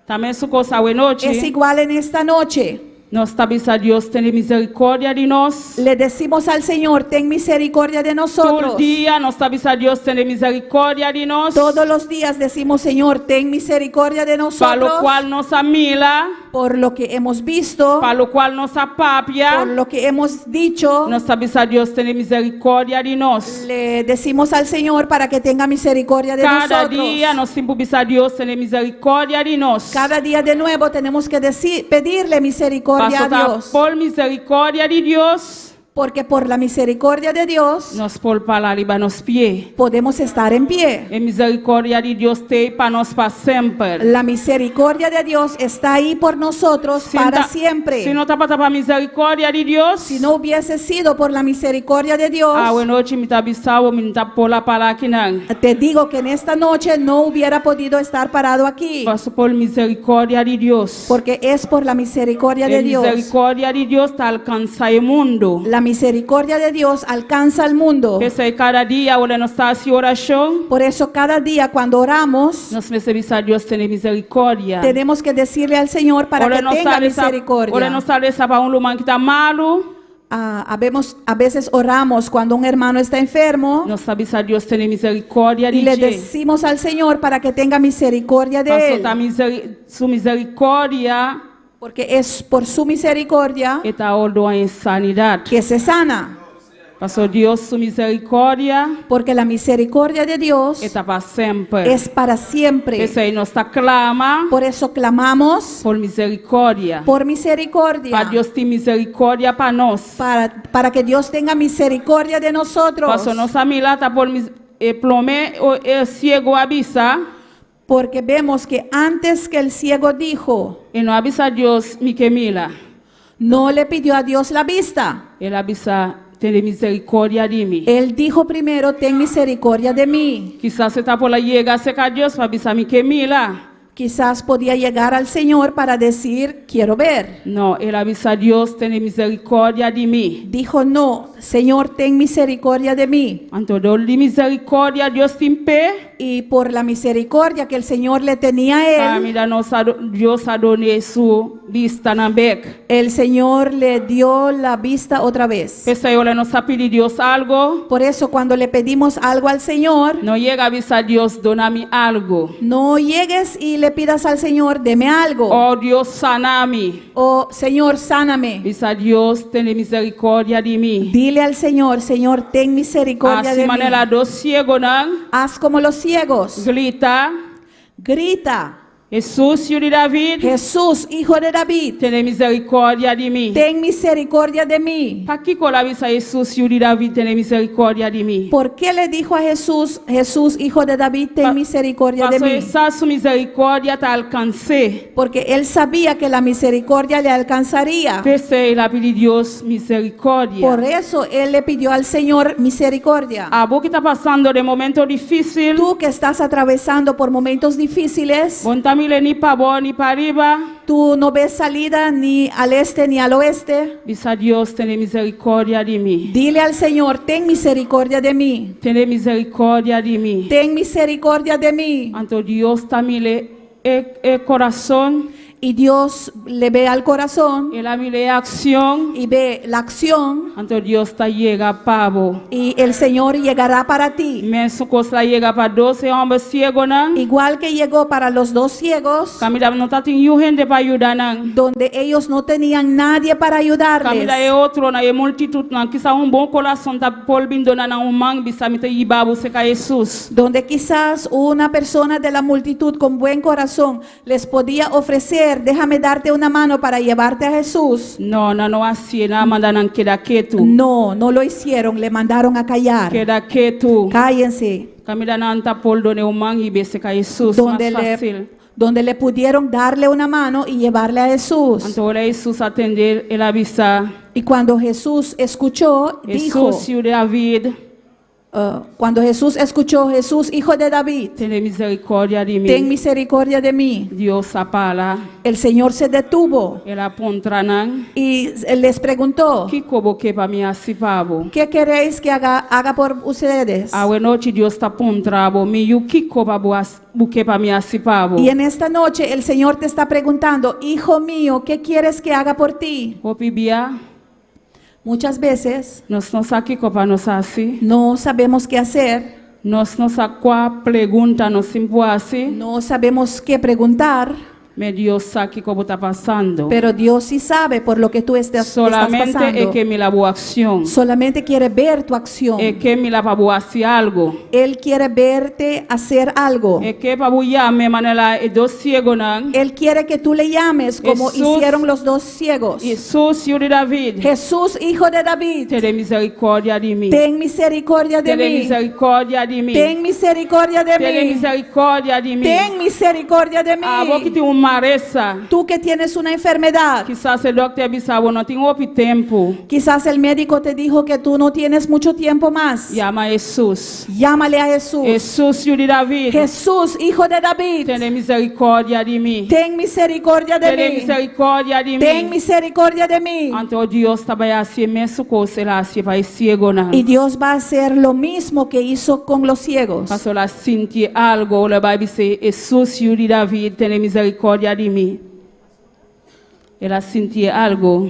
Ta mesun kos awe Es nochi. igual en esta noche. Nos ta bisa Dios tene miserikòrdia di nos. Le decimos al Señor, ten misericordia de Tur nosotros. dia nos ta bisa Dios tene miserikòrdia di nos. Todos los días decimos, Señor, ten misericordia de Pa lo nosotros. kual nos a mira, Por lo que hemos visto, pa lo kual nos a papia, por lo que hemos dicho, nos ta bisa Dios tene miserikòrdia di nos. le decimos al Señor para que tenga misericordia de Kada nosotros. dia nos tin ku bisa Dios tene miserikòrdia di nos. Cada día de nuevo tenemos que decir, pedirle misericordia a Paso ta Dios. por miserikòrdia di Dios, Porque por la misericordia de Dios nos por para riba nos pia. podemos estar en pie. E miserikòrdia di Dios t'ei pa nos pa semper. La misericordia de Dios está ahí por nosotros para Si siempre. no tabata pa miserikòrdia di Dios, Si no hubiese sido por la misericordia de Dios, awe nochi mi ta bisa bo, mi no ta por a para akinan. te digo que en esta noche no hubiera podido estar parado aquí. Paso por miserikòrdia di Dios. Porque es por la misericordia E de Dios. miserikòrdia di Dios ta alkansá e mundu. La misericordia de Dios alcanza al mundo. P'esei kada dia, ora nos ta hasi orashon, Por eso cada día cuando oramos, nos mester bisa Dios tene miserikòrdia. tenemos que decirle al Señor para Ora que nos tenga ta resa- Ora misericordia. nos ta resa pa un ruman ku ta malu, Ah, habemos- a veces oramos cuando un hermano está enfermo nos ta bisa Dios tene miserikòrdia y di le dje. decimos al Señor para que tenga misericordia de Paso él. ta miseri su miserikòrdia Porque es por su misericordia e ta òrdu e sanidat. que se sana. Paso Dios su miserikòrdia Porque la misericordia de Dios e ta pa semper. es para siempre. P'esei nos ta klama Por eso clamamos por miserikòrdia. por Pa misericordia. Dios tin miserikòrdia pa nos. Para que Dios tenga misericordia de nosotros. Paso nos a mira ta por mis- e promé o e siego a bisa, Porque vemos que antes que el ciego dijo, e no a bisa Dios mi ke mira. no le pidió a Dios la vista. El a bisa tene miserikòrdia di mi. Él dijo primero, ten misericordia de mí. Kisas e ta por a yega serka Dios pa bisa mi ke mira. Quizás podía llegar al Señor para decir, quiero ver. No, el a bisa Dios tene miserikòrdia di mi. Dijo, no, Señor, ten misericordia de mí. Anto dor di miserikòrdia Dios tin p'e. Y por la misericordia que el Señor le tenía a él, Mira nos a, Dios a dun'é su bistanan bèk. el Señor le dio la vista otra vez. P'esei ora nos ta pidi Dios algu, Por eso cuando le pedimos algo al Señor, no yega bisa Dios duna mi algu. no llegues y le pidas al Señor, deme algo. Oh Dios sana mi. O Señor, sáname. Bisa Dios tene miserikòrdia di mi. Dile al Señor, Señor, ten misericordia Hasi de mí. manera dos siegunan, Haz como los ciegos. grita, Grita, Hesus, yu di David, Jesús, hijo de David, tene miserikòrdia di mi. ten misericordia de mí. Pakiko el a bisa Hesus, yu di David, tene miserikòrdia di mi? ¿Por qué le dijo a Jesús, Jesús, hijo de David, ten misericordia de Paso mí? e sa su miserikòrdia ta alkans'é. Porque él sabía que la misericordia le alcanzaría. P'esei el a pidi Dios miserikòrdia. Por eso él le pidió al Señor misericordia. Abo ku ta pasando den momento difísil, Tú que estás atravesando por momentos difíciles, bo n' ta mira ni pabou ni pariba, tú no ves salida ni al este ni al oeste. Bisa Dios tene miserikòrdia di mi. Dile al Señor, ten misericordia de mí. Tene miserikòrdia di mi. Ten misericordia de mí. Anto Dios ta mira e, e kurason, Y Dios le ve al corazón el a mira e akshon, y ve la acción anto Dios ta yega pa bo. y el Señor llegará para ti. Mesun kos el a yega pa dos hòmber siegunan. Igual que llegó para los dos ciegos, Kaminda no tabatin niun hende pa yuda nan. donde ellos no tenían nadie para ayudarles. Kaminda e otronan, e multitutnan, kisas un bon kurason ta por bin duna nan un man bisa mi ta hiba bo serka Hesus. Donde quizás una persona de la multitud con buen corazón les podía ofrecer, déjame darte una mano para llevarte a Jesús. No, nan no a hasié, nan a manda nan keda ketu. No, no lo hicieron, le mandaron a callar. Keda ketu. Cállense. Kaminda nan ta por dun'é un man hib'é serka Hesus, Donde mas le, fásil. donde le pudieron darle una mano y llevarle a Jesús. Anto ora Hesus a tende, el a bisa, Y cuando Jesús escuchó, dijo, Hesus, yu di David, cuando Jesús escuchó, Jesús, hijo de David, tene miserikòrdia di mi. ten misericordia de mí. Dios a para, El Señor se detuvo el a puntra nan, y les preguntó, Kiko bo ke pa mi hasi pa bo? ¿qué queréis que haga por ustedes? Awe nochi Dios ta puntra bo, mi yu kiko pa bo has- bo ke pa mi hasi pa bo? Y en esta noche el Señor te está preguntando, hijo mío, ¿qué quieres que haga por ti? Hopi bia, Muchas veces nos no sa kiko pa nos hasi. no sabemos qué hacer, Nos no sa kua pregunta nos tin ku hasi. no sabemos qué preguntar, Ma Dios sa kiko bo ta pasando. pero Dios sí sabe por lo que tú estás Solamente pasando. e ke mira bo akshon. Solamente quiere ver tu acción. E ke mira pa bo hasi algu. Él quiere verte hacer algo. E ke pa bo yam'é manera e dos siegunan. Él quiere que tú le llames como Jesús- hicieron los dos ciegos. Hesus, yu di David, Jesús, hijo de David, tene miserikòrdia di mi. ten misericordia de Tene mí. miserikòrdia di mi. Ten misericordia de Tene mí. miserikòrdia di mi. Ten misericordia de Abo ku mí. tin un malesa. Tú que tienes una enfermedad, Kisas e dòkter a bisa bo no tin hopi tempu. quizás el médico te dijo que tú no tienes mucho tiempo más. Yama Hesus. Llámale a Jesús. Hesus, yu di David. Jesús, hijo de David, Tene miserikòrdia di mi. ten misericordia de Tene mí. miserikòrdia di Ten mi. misericordia de mí. Anto Dios ta bai hasi mesun kos el a hasi pa e siegunan. Y Dios va a hacer lo mismo que hizo con los ciegos. Paso el a sinti algu, el a bai bisa Hesus, yu di David, tene miserikòrdia di mi. El a sinti algu.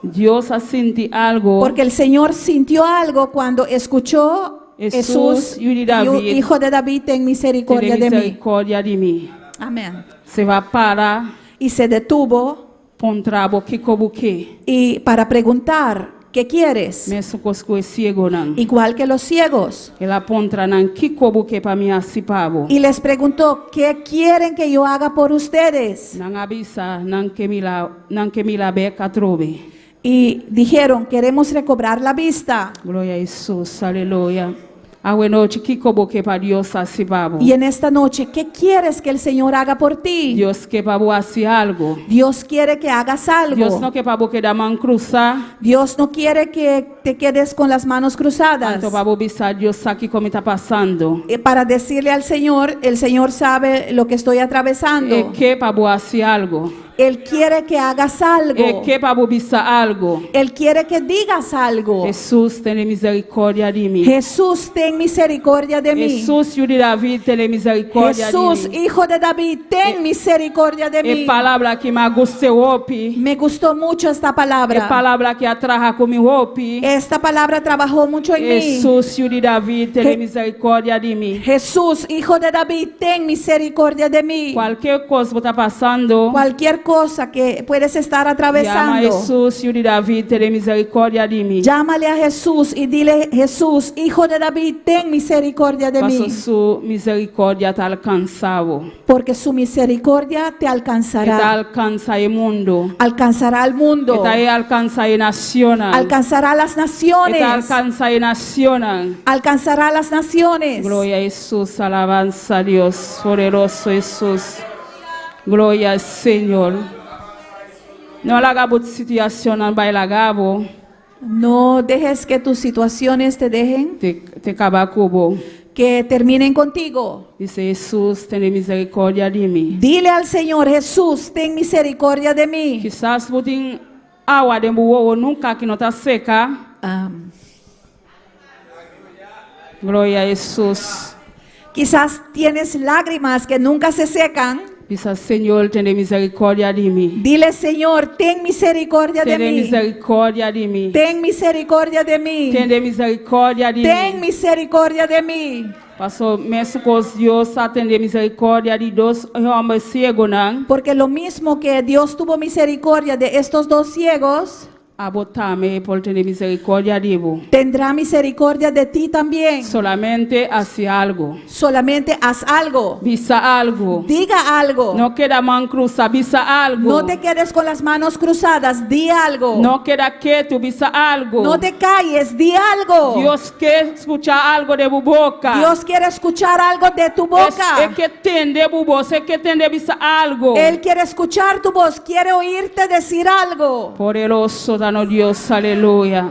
Dios a sinti algu. Porque el Señor sintió algo cuando escuchó Jesús, Jesús, hijo de David, hijo de David, ten misericordia Tene de mí. miserikòrdia di mi. Amén. El a para Y se detuvo puntra bo kiko bo ke. y para preguntar, ¿Qué quieres? Meskos ku e siegunan. Igual que los ciegos. El a puntra nan, Kiko bo ke pa mi hasi pa bo? Y les preguntó, ¿qué quieren que yo haga por ustedes? Nan a bisa, Nan ke mira, nan ke mira bèk atrobe. Y dijeron, queremos recobrar la vista. Gloria na Hesus, aleluya. Awe nochi, kiko bo ke pa Dios hasi pa bo? Y en esta noche, ¿qué quieres que el Señor haga por ti? Dios ke pa bo hasi algu. Dios quiere que hagas algo. Dios no ke pa bo keda man krusá. Dios no quiere que te quedes con las manos cruzadas. Anto pa bo bisa Dios sa kiko mi ta pasando. Para decirle al Señor, el Señor sabe lo que estoy atravesando. E ke pa bo hasi algu. Él quiere que hagas algo. E ke pa bo bisa algu. Él quiere que digas algo. Hesus, tene mizerikòrdia di mi. Jesús, ten misericordia de mí. Hesus, yu di David, tene mizerikòrdia Jesús, di mi. hijo de David, ten misericordia de E mí. palabra akí m'a gusta hopi. Me gustó mucho esta E palabra. palabra akí a traha ku mi hopi. Esta palabra trabajó mucho en mí. Hesus, yu di David, tene mizerikòrdia di mi. Jesús, hijo de David, ten misericordia de mí. Kualke kos bo ta pasando, Cualquier cosa que puedes estar yama atravesando, Hesus, yu di David, tene mizerikòrdia di mi. llámale a Jesús y dile, Jesús, hijo de David, ten misericordia de Paso mí. su mizerikòrdia ta alkansá bo. Porque su misericordia te E ta alcanzará. alkansá e mundu. Alcanzará al mundo. E ta alkansá e nashonnan. Alcanzará las E ta naciones. alkansá e nashonnan. Alcanzará las naciones. Gloria na Hesus, alabansa na Dios, poderoso Hesus. Gloria na Señor. No laga bo situashon bai laga bo, No dejes que tus situaciones te dejen, te, te kaba ku bo. que terminen contigo. Bisa Hesus, tene mizerikòrdia di mi. Dile al Señor Jesús, ten misericordia de mí. Kisas bo tin awa den bo nunka ku no ta seka. Gloria na Hesus. Quizás tienes lágrimas que nunca se secan. Bisa Señor, tene mizerikòrdia di mi. Dile, Señor, ten misericordia de Tene mí. mizerikòrdia di mi. Ten misericordia de mí. Tene mizerikòrdia di Ten mi. misericordia de mí. Paso meskos Dios a tene mizerikòrdia di dos hòmber siegunan. Porque lo mismo que Dios tuvo misericordia de estos dos ciegos, Abo tambe por tene mizerikòrdia di bo. tendrá misericordia de ti también. Solamente hasi algu. Solamente haz algo. Bisa algu. Diga algo. No keda man krusá, bisa algu. No te quedes con las manos cruzadas, di algo. No keda ketu, bisa algu. No te calles, di algo. Dios ke skucha algu di bo boka. Dios quiere escuchar algo de tu boca. E ke tende bo bos, e ke tende bisa algu. Él quiere escuchar tu voz, quiere oírte decir algo. Poderoso ta nos Dios, aleluya.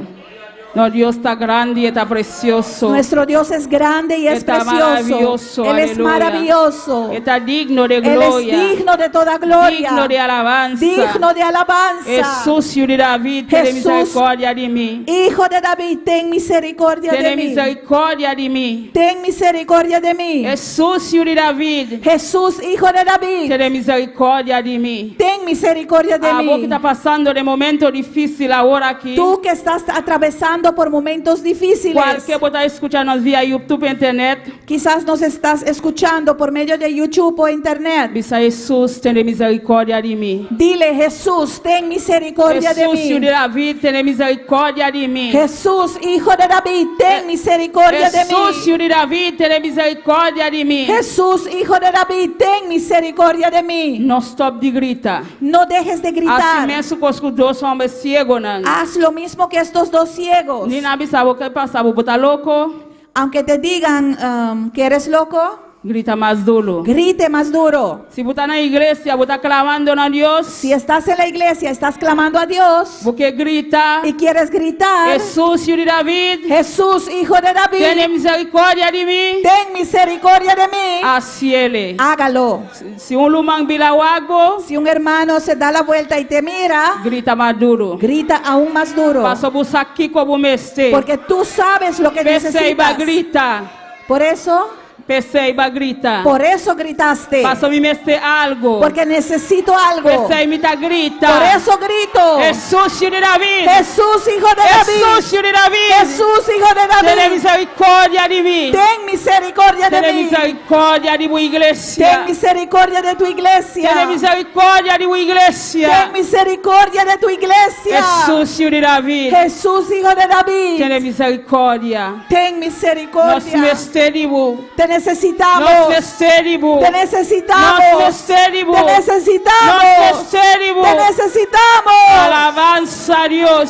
Nos Dios ta grandi i ta presioso. Nuestro Dios es grande y es Está precioso. maravilloso, Él es aleluya. maravilloso. E ta digno di Él es gloria. digno de toda gloria. Digno di alabansa. Digno de alabanza. Hesus, yu di David, tene Jesús, mizerikòrdia di mi. Hijo de David, ten misericordia de Tene mí. mizerikòrdia di mi. Ten misericordia de mí. Hesus, yu di David, Jesús, hijo de David, tene mizerikòrdia di mi. ten misericordia de Abo ku mí. ta pasando den momento difísil awor aki. Tú que estás atravesando por momentos difíciles, Kualke bo ta skucha nos via YouTube, internet. quizás nos estás escuchando por medio de YouTube o internet. Bisa Hesus, tene mizerikòrdia di mi. Dile, Jesús, ten misericordia de Hesus, yu di mí. David, tene mizerikòrdia di mi. Jesús, hijo de David, ten misericordia de Hesus, mí. yu di David, tene mizerikòrdia di mi. Jesús, hijo de David, ten misericordia de mí. No stòp di grita. No dejes de Hasi gritar. mesun kos ku dos hòmber siegunan. Haz lo mismo que estos dos ciegos. Ni nan bisa bo kiko a pasa, bo ta loko, Aunque te digan que eres loco, grita mas duru. grite más duro. Si bo ta na iglesia, bo ta klamando na Dios, Si estás en la iglesia, estás clamando a Dios bo ke grita. y quieres gritar, Hesus, yu di David, Jesús, hijo de tene David, mizerikòrdia di mi. ten misericordia de mí. Hasié. Hágalo. Si un ruman bira wak bo, Si un hermano se da la vuelta y te mira, grita mas duru. grita aún más duro. Paso bo sa kiko bo mester. Porque tú sabes lo que P'esei b'a necesitas. grita. Por eso, P'esei b'a grita. Por eso gritaste. Paso mi mester algu. Porque necesito algo. P'esei mi ta grita. Por eso grito. Hesus, Yu di David. Jesús, hijo de David. Hesus, Yu di David. Jesús, hijo de Tene David. miserikòrdia di mi. Ten misericordia de Tene mí. miserikòrdia di bo iglesia. Ten misericordia de tu iglesia. Tene miserikòrdia di bo iglesia. Ten misericordia de tu iglesia. Hesus, Yu di David. Jesús, hijo de David. Tene miserikòrdia. Ten Nos misericordia. mester di bo. Te Nos necesitamos. mester di bo. Te necesitamos. Nos mester di bo. Te necesitamos. Nos mester di bo. Te necesitamos. Alabansa Dios.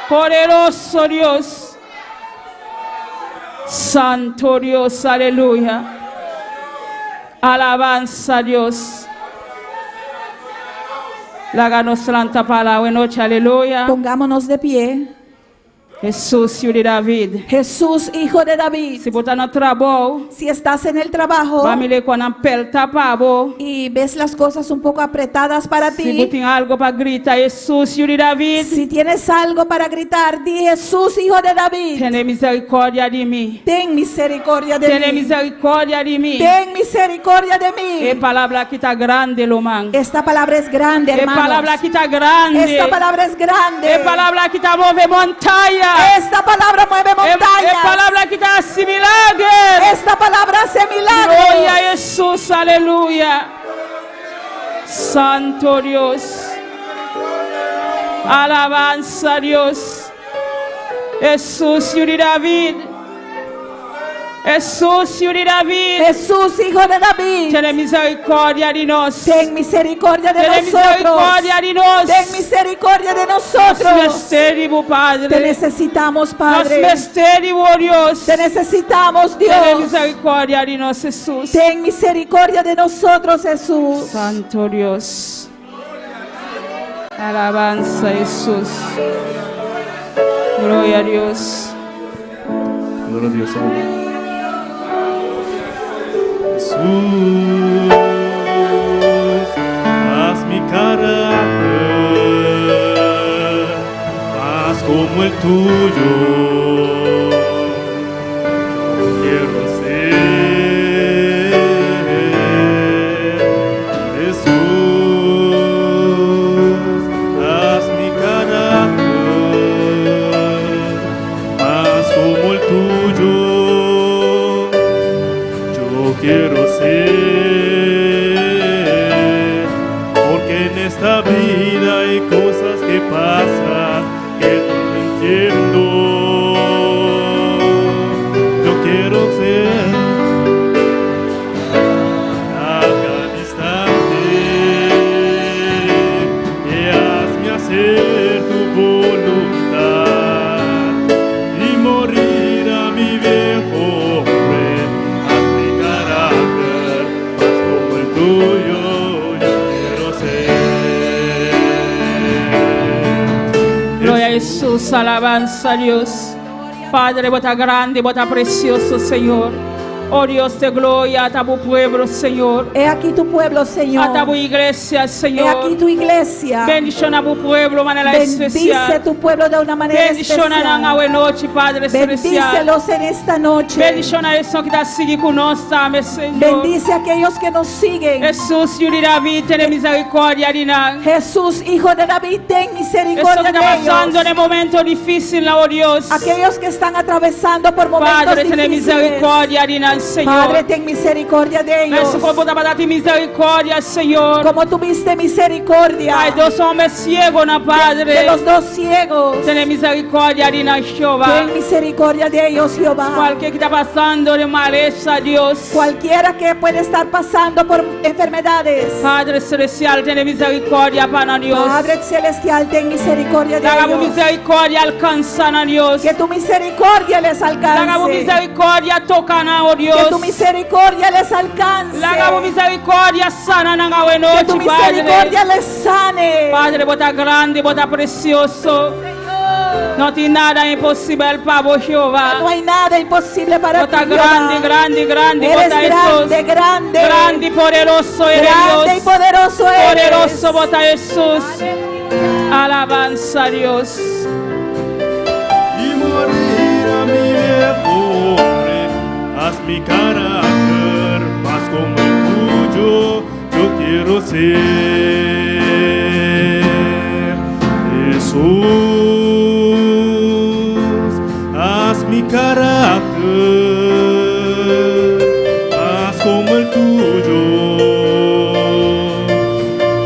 Poderoso Dios. Santo Dios, aleluya. Alabansa Dios. Laga nos lanta para anochi, aleluya. Pongámonos de pie. Hesus, yu di David. Jesús, hijo de David. Si bo ta na trabou, Si estás en el trabajo b'a mira kosnan a pèrta pa bo. y ves las cosas un poco apretadas para Si bo ti, tin algu pa grita, Hesus, yu di David. si tienes algo para gritar, di Jesús, hijo de David, Tene miserikòrdia di mi. ten misericordia de Tene mí. miserikòrdia di mi. Ten misericordia de E mí. palabra aki ta grandi, ruman. Esta palabra es grande, E palabra hermanos. aki ta grandi. Esta palabra es grande. E palabra aki ta move montaña. Esta palabra mueve E, e montañas. palabra aki ta hasi milager. Esta palabra hace milagros. Gloria a Hesus, aleluya. Santo Dios. Alabansa Dios. Hesus, yu di David. Hesus, yu di David. Jesús, hijo de David, Tene miserikòrdia di nos. ten misericordia de Tene nosotros. miserikòrdia di nos. Ten misericordia de Nos nosotros. mester di bo, Padre. Te necesitamos, Nos Padre. mester di bo, Dios. Te necesitamos, Tene Dios. miserikòrdia di nos, Hesus. Ten misericordia de nosotros, Jesús. Santo Dios. Alabansa, Hesus. Gloria a Dios. Gloria a Dios. Amén. Jesús, haz mi carácter más como el tuyo. Yo quiero ser Jesús, haz mi carácter más como el tuyo. Yo quiero ser, porque en esta vida hay cosas que pasan que no entiendo. Yo quiero ser a cada instante y hazme hacer tu voluntad y morir a mi viejo hombre. Haz mi carácter más como el tuyo, yo quiero ser. Gloria a Hesus, alabansa a Dios. Padre, bo ta grandi, bo ta presioso, Señor. Oh Dios de gloria, ata bo pueblo, Señor. He aquí tu pueblo, Señor. Ata bo iglesia, He Señor. aquí tu iglesia. Bendishoná bo pueblo di manera Bendice espesial. tu pueblo de una manera Bendishoná nan especial. awe nochi, Padre Celestial. Bendícelos en esta noche. Bendishoná esnan ku ta sigui ku nos tambe, Señor. Bendice a aquellos que nos siguen. Hesus, yu di David, tene miserikòrdia di nan. Jesús, hijo de David, ten Esnan misericordia ku ta de pasando ellos. den momento difísil, oh Dios. Aquellos que están atravesando por momentos Padre, tene difíciles. miserikòrdia di nan, Señor. Padre, ten misericordia de ellos. Meskos ku bo tabatin miserikòrdia, Señor. Como tuviste misericordia E dos hòmber siegunan, Padre. de los dos ciegos. Tene miserikòrdia di nan, Jehová. Ten misericordia de ellos, Jehová. Kualke ku ta pasando den malesa, Dios. Cualquiera que puede estar pasando por enfermedades. Padre Celestial, tene miserikòrdia pa nan, Dios. Padre celestial, ten misericordia de Laga bo ellos. miserikòrdia alkansá nan, Dios. Que tu misericordia les Laga bo alcance. miserikòrdia toka nan, oh Que Dios. tu misericordia les alcance. Laga bo miserikòrdia sana nan Que nochi, tu Padre. misericordia les sane. Padre, bo ta grandi, bo ta presioso. No tin nada imposibel pa bo, Jehová. No hay nada imposible para Bo ta ti, Jehová. grandi, grandi, grandi, Eres bo ta Hesus. grande, grande. Grandi, poderoso eres Grande y Dios. poderoso eres. Poderoso bo ta Hesus. Alabansa a Dios. y morir a mi viejo hombre. Haz mi carácter más como el tuyo, yo quiero ser. Jesús, haz mi carácter más como el tuyo.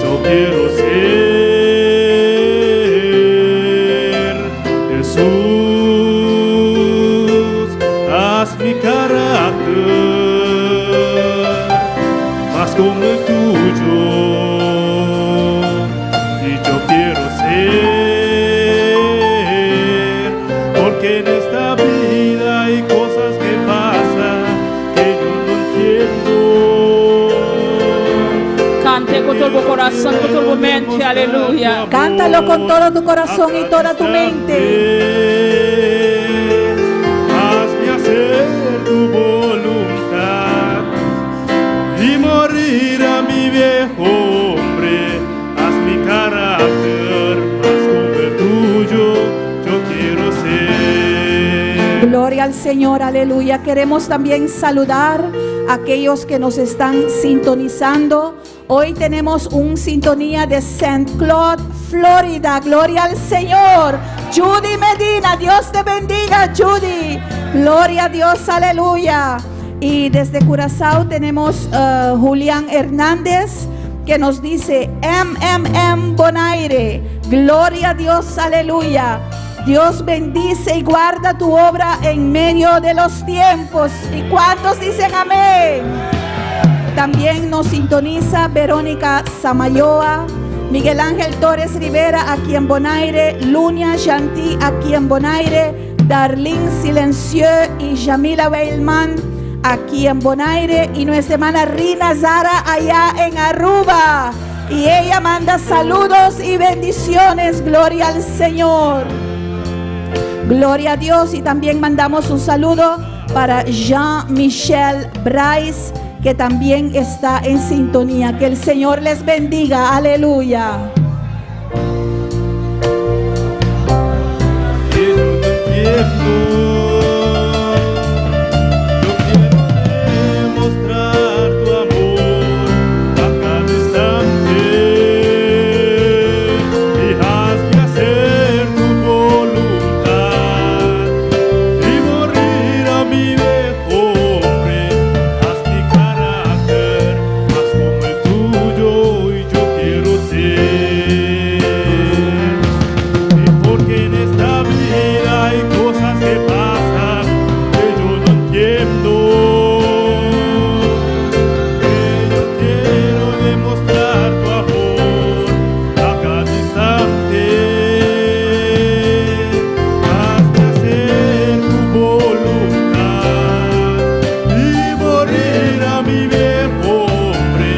Yo quiero ser Jesús, haz mi carácter más como el tuyo. Y yo quiero ser, porque en esta vida hay cosas que pasan que yo no entiendo. Cante cu tur bo curason, cu tur bo mente, aleluya. Cántalo con todo tu corazón y toda tu mente. Hazme hacer tu voluntad y morir a mi viejo hombre. Haz mi carácter más como el tuyo, yo quiero ser. Gloria al Señor, aleluya. Queremos también saludar a aquellos que nos están sintonizando. Hoy tenemos un sintonía de St. Cloud, Florida. Gloria al Señor. Judy Medina, Dios te bendiga, Judy. Gloria a Dios, aleluya. Y desde Curazao tenemos Julián Hernández que nos dice MMM Bonaire. Gloria a Dios, aleluya. Dios bendice y guarda tu obra en medio de los tiempos. ¿Y cuántos dicen amén? También nos sintoniza Verónica Samayoa, Miguel Ángel Torres Rivera aquí en Bonaire, Lunia Chanti aquí en Bonaire, Darlene Silencieux y Yamila Weilman aquí en Bonaire y nuestra hermana Rina Zara allá en Aruba. Y ella manda saludos y bendiciones. Gloria al Señor. Gloria a Dios. Y también mandamos un saludo para Jean-Michel Bryce, que también está en sintonía. Que el Señor les bendiga. Aleluya. Que yo no entiendo. Yo quiero demostrar tu amor a cada instante y hazme hacer tu voluntad y morir a mi viejo hombre. Haz mi carácter más como el tuyo y yo quiero ser. Y porque en esta vida hay cosas que pasan que yo no entiendo. Que yo quiero demostrar tu amor a cada instante. Hazme hacer tu voluntad y morir a mi viejo hombre.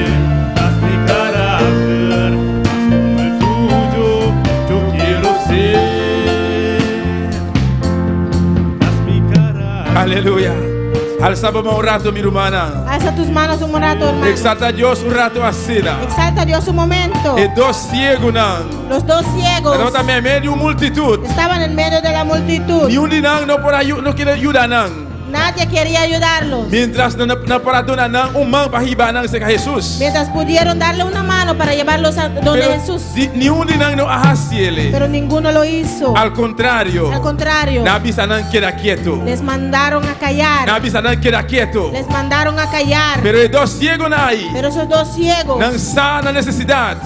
Haz mi carácter más como el tuyo, yo quiero ser. Haz mi carácter. Aleluya. Alsa bo man un ratu, mi ruman. Alza tus manos un rato, hermano. Eksaltá Dios un ratu asina. Exalta a Dios un momento. E dos siegunan. Los dos ciegos Tabata meimei di un multitut. estaban en medio de la multitud. Ningun di nan no por a no ker a yuda nan. Nadie quería ayudarlos. Mientras nan nan por a duna nan un man pa hiba nan serka Hesus. Mientras pudieron darle una mano para llevarlos a donde Pero Jesús. si, ningun di nan no a hasié. Pero ninguno lo hizo. Al kontrario. Al contrario, Nan a bisa nan keda ketu. les mandaron a callar. Nan a bisa nan keda ketu. Les mandaron a callar. Pero e dos siegunan ei. Pero esos dos ciegos Nan sa nan nesesidat.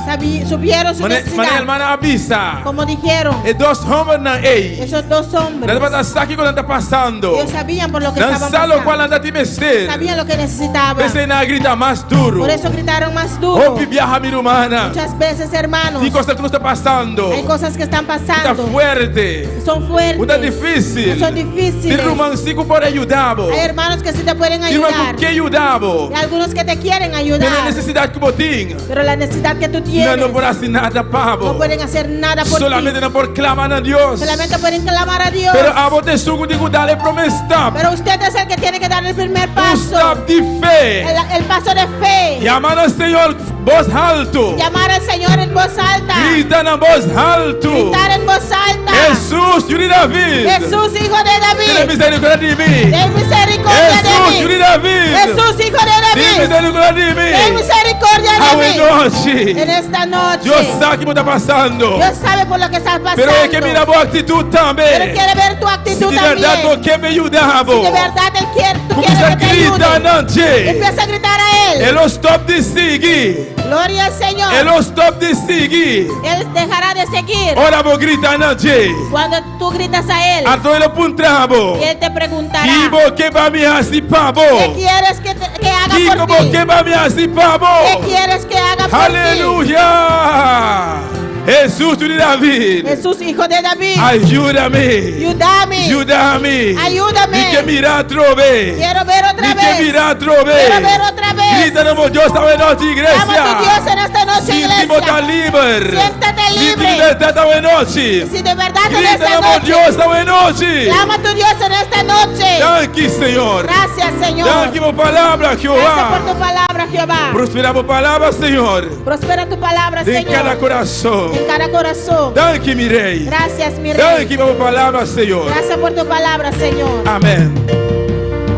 Supieron su Mane, mane necesidad. rumannan a bisa. Como dijeron, E dos hòmbernan ei. esos dos hombres, Nan tabata sa kiko nan ta pasando. ellos sabían por lo que Nan estaban sa loke pasando. nan tabatin mester. Sabían lo que necesitaban. P'esei nan a grita mas duru. Por eso gritaron más duro. Hopi biaha mi ruman. Muchas veces, hermanos, Tin kos ku ta pasando. hay cosas que están Ta pasando. fuerte. Son fuertes. Ta difísil. Son difíciles. Tin ruman sí ku por yuda bo. Hay hermanos que sí te pueden Tin ruman ayudar. ku ke yuda bo. Y algunos que te quieren Pero ayudar. e nesesidat ku bo tin. Pero la necesidad que tú No, tienes, no por hasi nada pa bo. no pueden hacer nada por Solamente ti. nan por klama na Dios. Solamente pueden clamar a Dios. Pero abo ta esun ku tin ku dal e promé stap. Pero usted es el que tiene que dar el primer Un paso. stap di fe. El paso de fe. Yama na Señor. Bos haltu. Llamar al Señor en voz alta. Grita na bos haltu. Gritar en voz alta. Hesus, yu di David. Jesús, hijo de Tene David. misericordia di mi. Ten misericordia de Hesus, yu mí. di David. Jesús, hijo de Tene David. misericordia di mi. Ten misericordia de Awe mí. nochi. En esta noche. Dios sa ki bo ta pasando. Dios sabe por lo que estás pasando. Pero e ke mira bo aktitut tambe. Pero quiere ver tu Si actitud di bèrdat bo también. ke pa e yuda bo. Si de verdad él quiere, tú quieres Kuminsá que te grita ayude. na dje. Empieza a gritar a él. E lo stòp di sigui. Gloria al Señor. E lo stòp di sigui. Él dejará de seguir. Ora bo grita na dje. Cuando tú gritas a él, Anto e lo puntra bo. y él te preguntará, Ki bo ke pa mi hasi pa bo. ¿qué quieres que, te- que haga Kiko por bo ti? ke pa mi hasi pa bo. ¿Qué quieres que haga por ti? Aleluya. Hesus di David. Jesús, hijo de David, Yuda mi. ayúdame. Yuda mi. Ayúdame. Mi ke mira atrobe. Quiero ver otra Mi ke vez. mira atrobe. Quiero ver otra vez. Grita na Dios awe nochi, iglesia. Clama a tu Dios en esta noche, Sinti bo ta iglesia. liber. Siéntate Sinti libre. libertat awe nochi. Si de verdad en Grita esta na noche, Dios awe nochi. clama a tu Dios en esta noche. Danki, Señor. Gracias, Señor. Danki pa bo palabra, Gracias por Jehová. tu palabra, Jehová. Prosperá bo palabra, Señor. Prospera tu palabra, Den kada Señor. kurason. En cada corazón. Danki, mi Rei. Gracias, mi Rey. Danki pa bo palabra, Señor. Gracias por tu palabra, Señor. Amèn.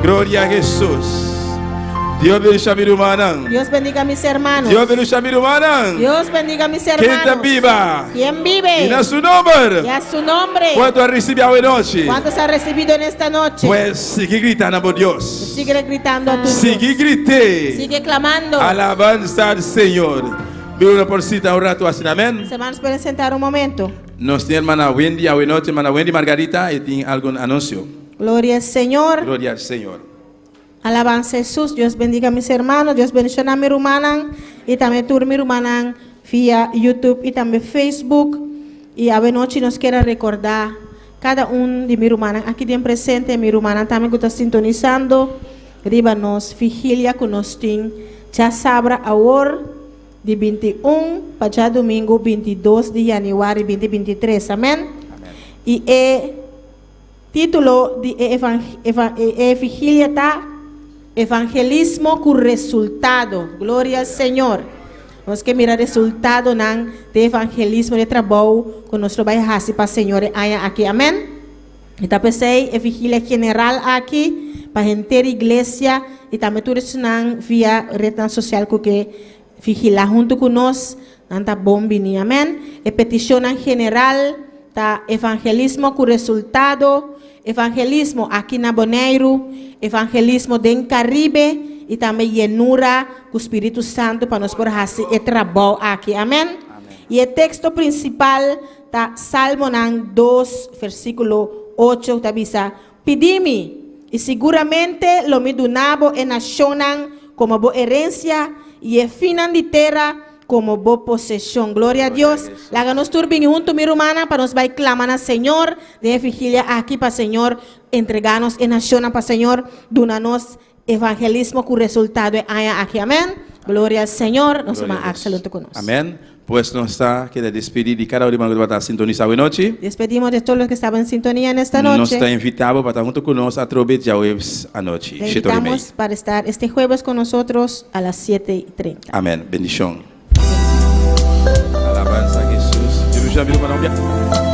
Gloria na Hesus. Dios bendishoná mi rumannan. Dios bendiga a mis hermanos. Dios bendishoná mi rumannan. Dios bendiga a mis Ken ta hermanos. biba? ¿Quién vive? I na su nòmber. Y a su nombre. Kuantu a risibí awe nochi? ¿Cuántos ha recibido en esta noche? Pues sigui grita na Dios. Sigue gritando a tu Dios. Sigui grita. Sigue clamando. Alabansa na Señor. Mira por sinta un ratu asina, amèn. Mis hermanos pueden sentar un momento. Nos tin ruman Wendy, awe nochi, ruman Wendy Margarita, i tin algun anunsio. Gloria al Señor. Gloria na Señor. Alabanza a Jesús. Dios bendiga a mis hermanos. Dios bendiga a mi rumannan. I tambe tur mi rumannan via YouTube i tambe Facebook. I awe nochi nos ke rekordá kada un di mi rumannan aki den presente. Mi rumannan tambe ku ta sintonisando. Riba nos vigilia ku nos tin. Djasabra awor di 21 pa djadumingu 22 di yanüari 2023. Amèn. I e título di e vigilia ta Evangelismo ku resultado. Gloria na Señor. Nos ke mira resultadonan di evangelismo di trabou ku nos bai hasi pa Señor aki. Amèn. I ta p'esei e vigilia general aki pa henter iglesia i tambe tur via ret sosial ku ke vigilá huntu ku nos, nan ta bon biní. Amèn. E petishon general ta evangelismo ku resultado, evangelismo aki na Boneiru, evangelismo den Karibe i tambe yenura ku Spiritu Santu pa nos por hasi e trabou aki. Amèn. I e teksto prinsipal ta Salmo 2, versíkulo 8, ta bisa, Pidi mi, i siguramente lo mi duna bo e nashonnan komo bo herensia i e finnan di tera komo bo poseshon. Gloria na Dios. Laga nos tur bin huntu, mi rumannan, pa nos bai klama na Señor, den vigilia aki pa Señor, entregá nos e nashonnan pa Señor, duna nos evangelismo ku resultado aki. Amèn. Gloria na Señor. Nos Gloria ta a Dios. absoluto ku nos. Amèn. Pues nos ta keda despedí di kada un ku ta sintonisá awe nochi. Despedimos de todos los que estaban en sintonía en esta Nos noche. ta invitá pa ta huntu ku nos atrobe djaweps anochi. Le 7 i mei. invitamos para estar este jueves con nosotros a las 7:30. Amèn. Bendishon. Alabansa na Hesus. Dios bendiga.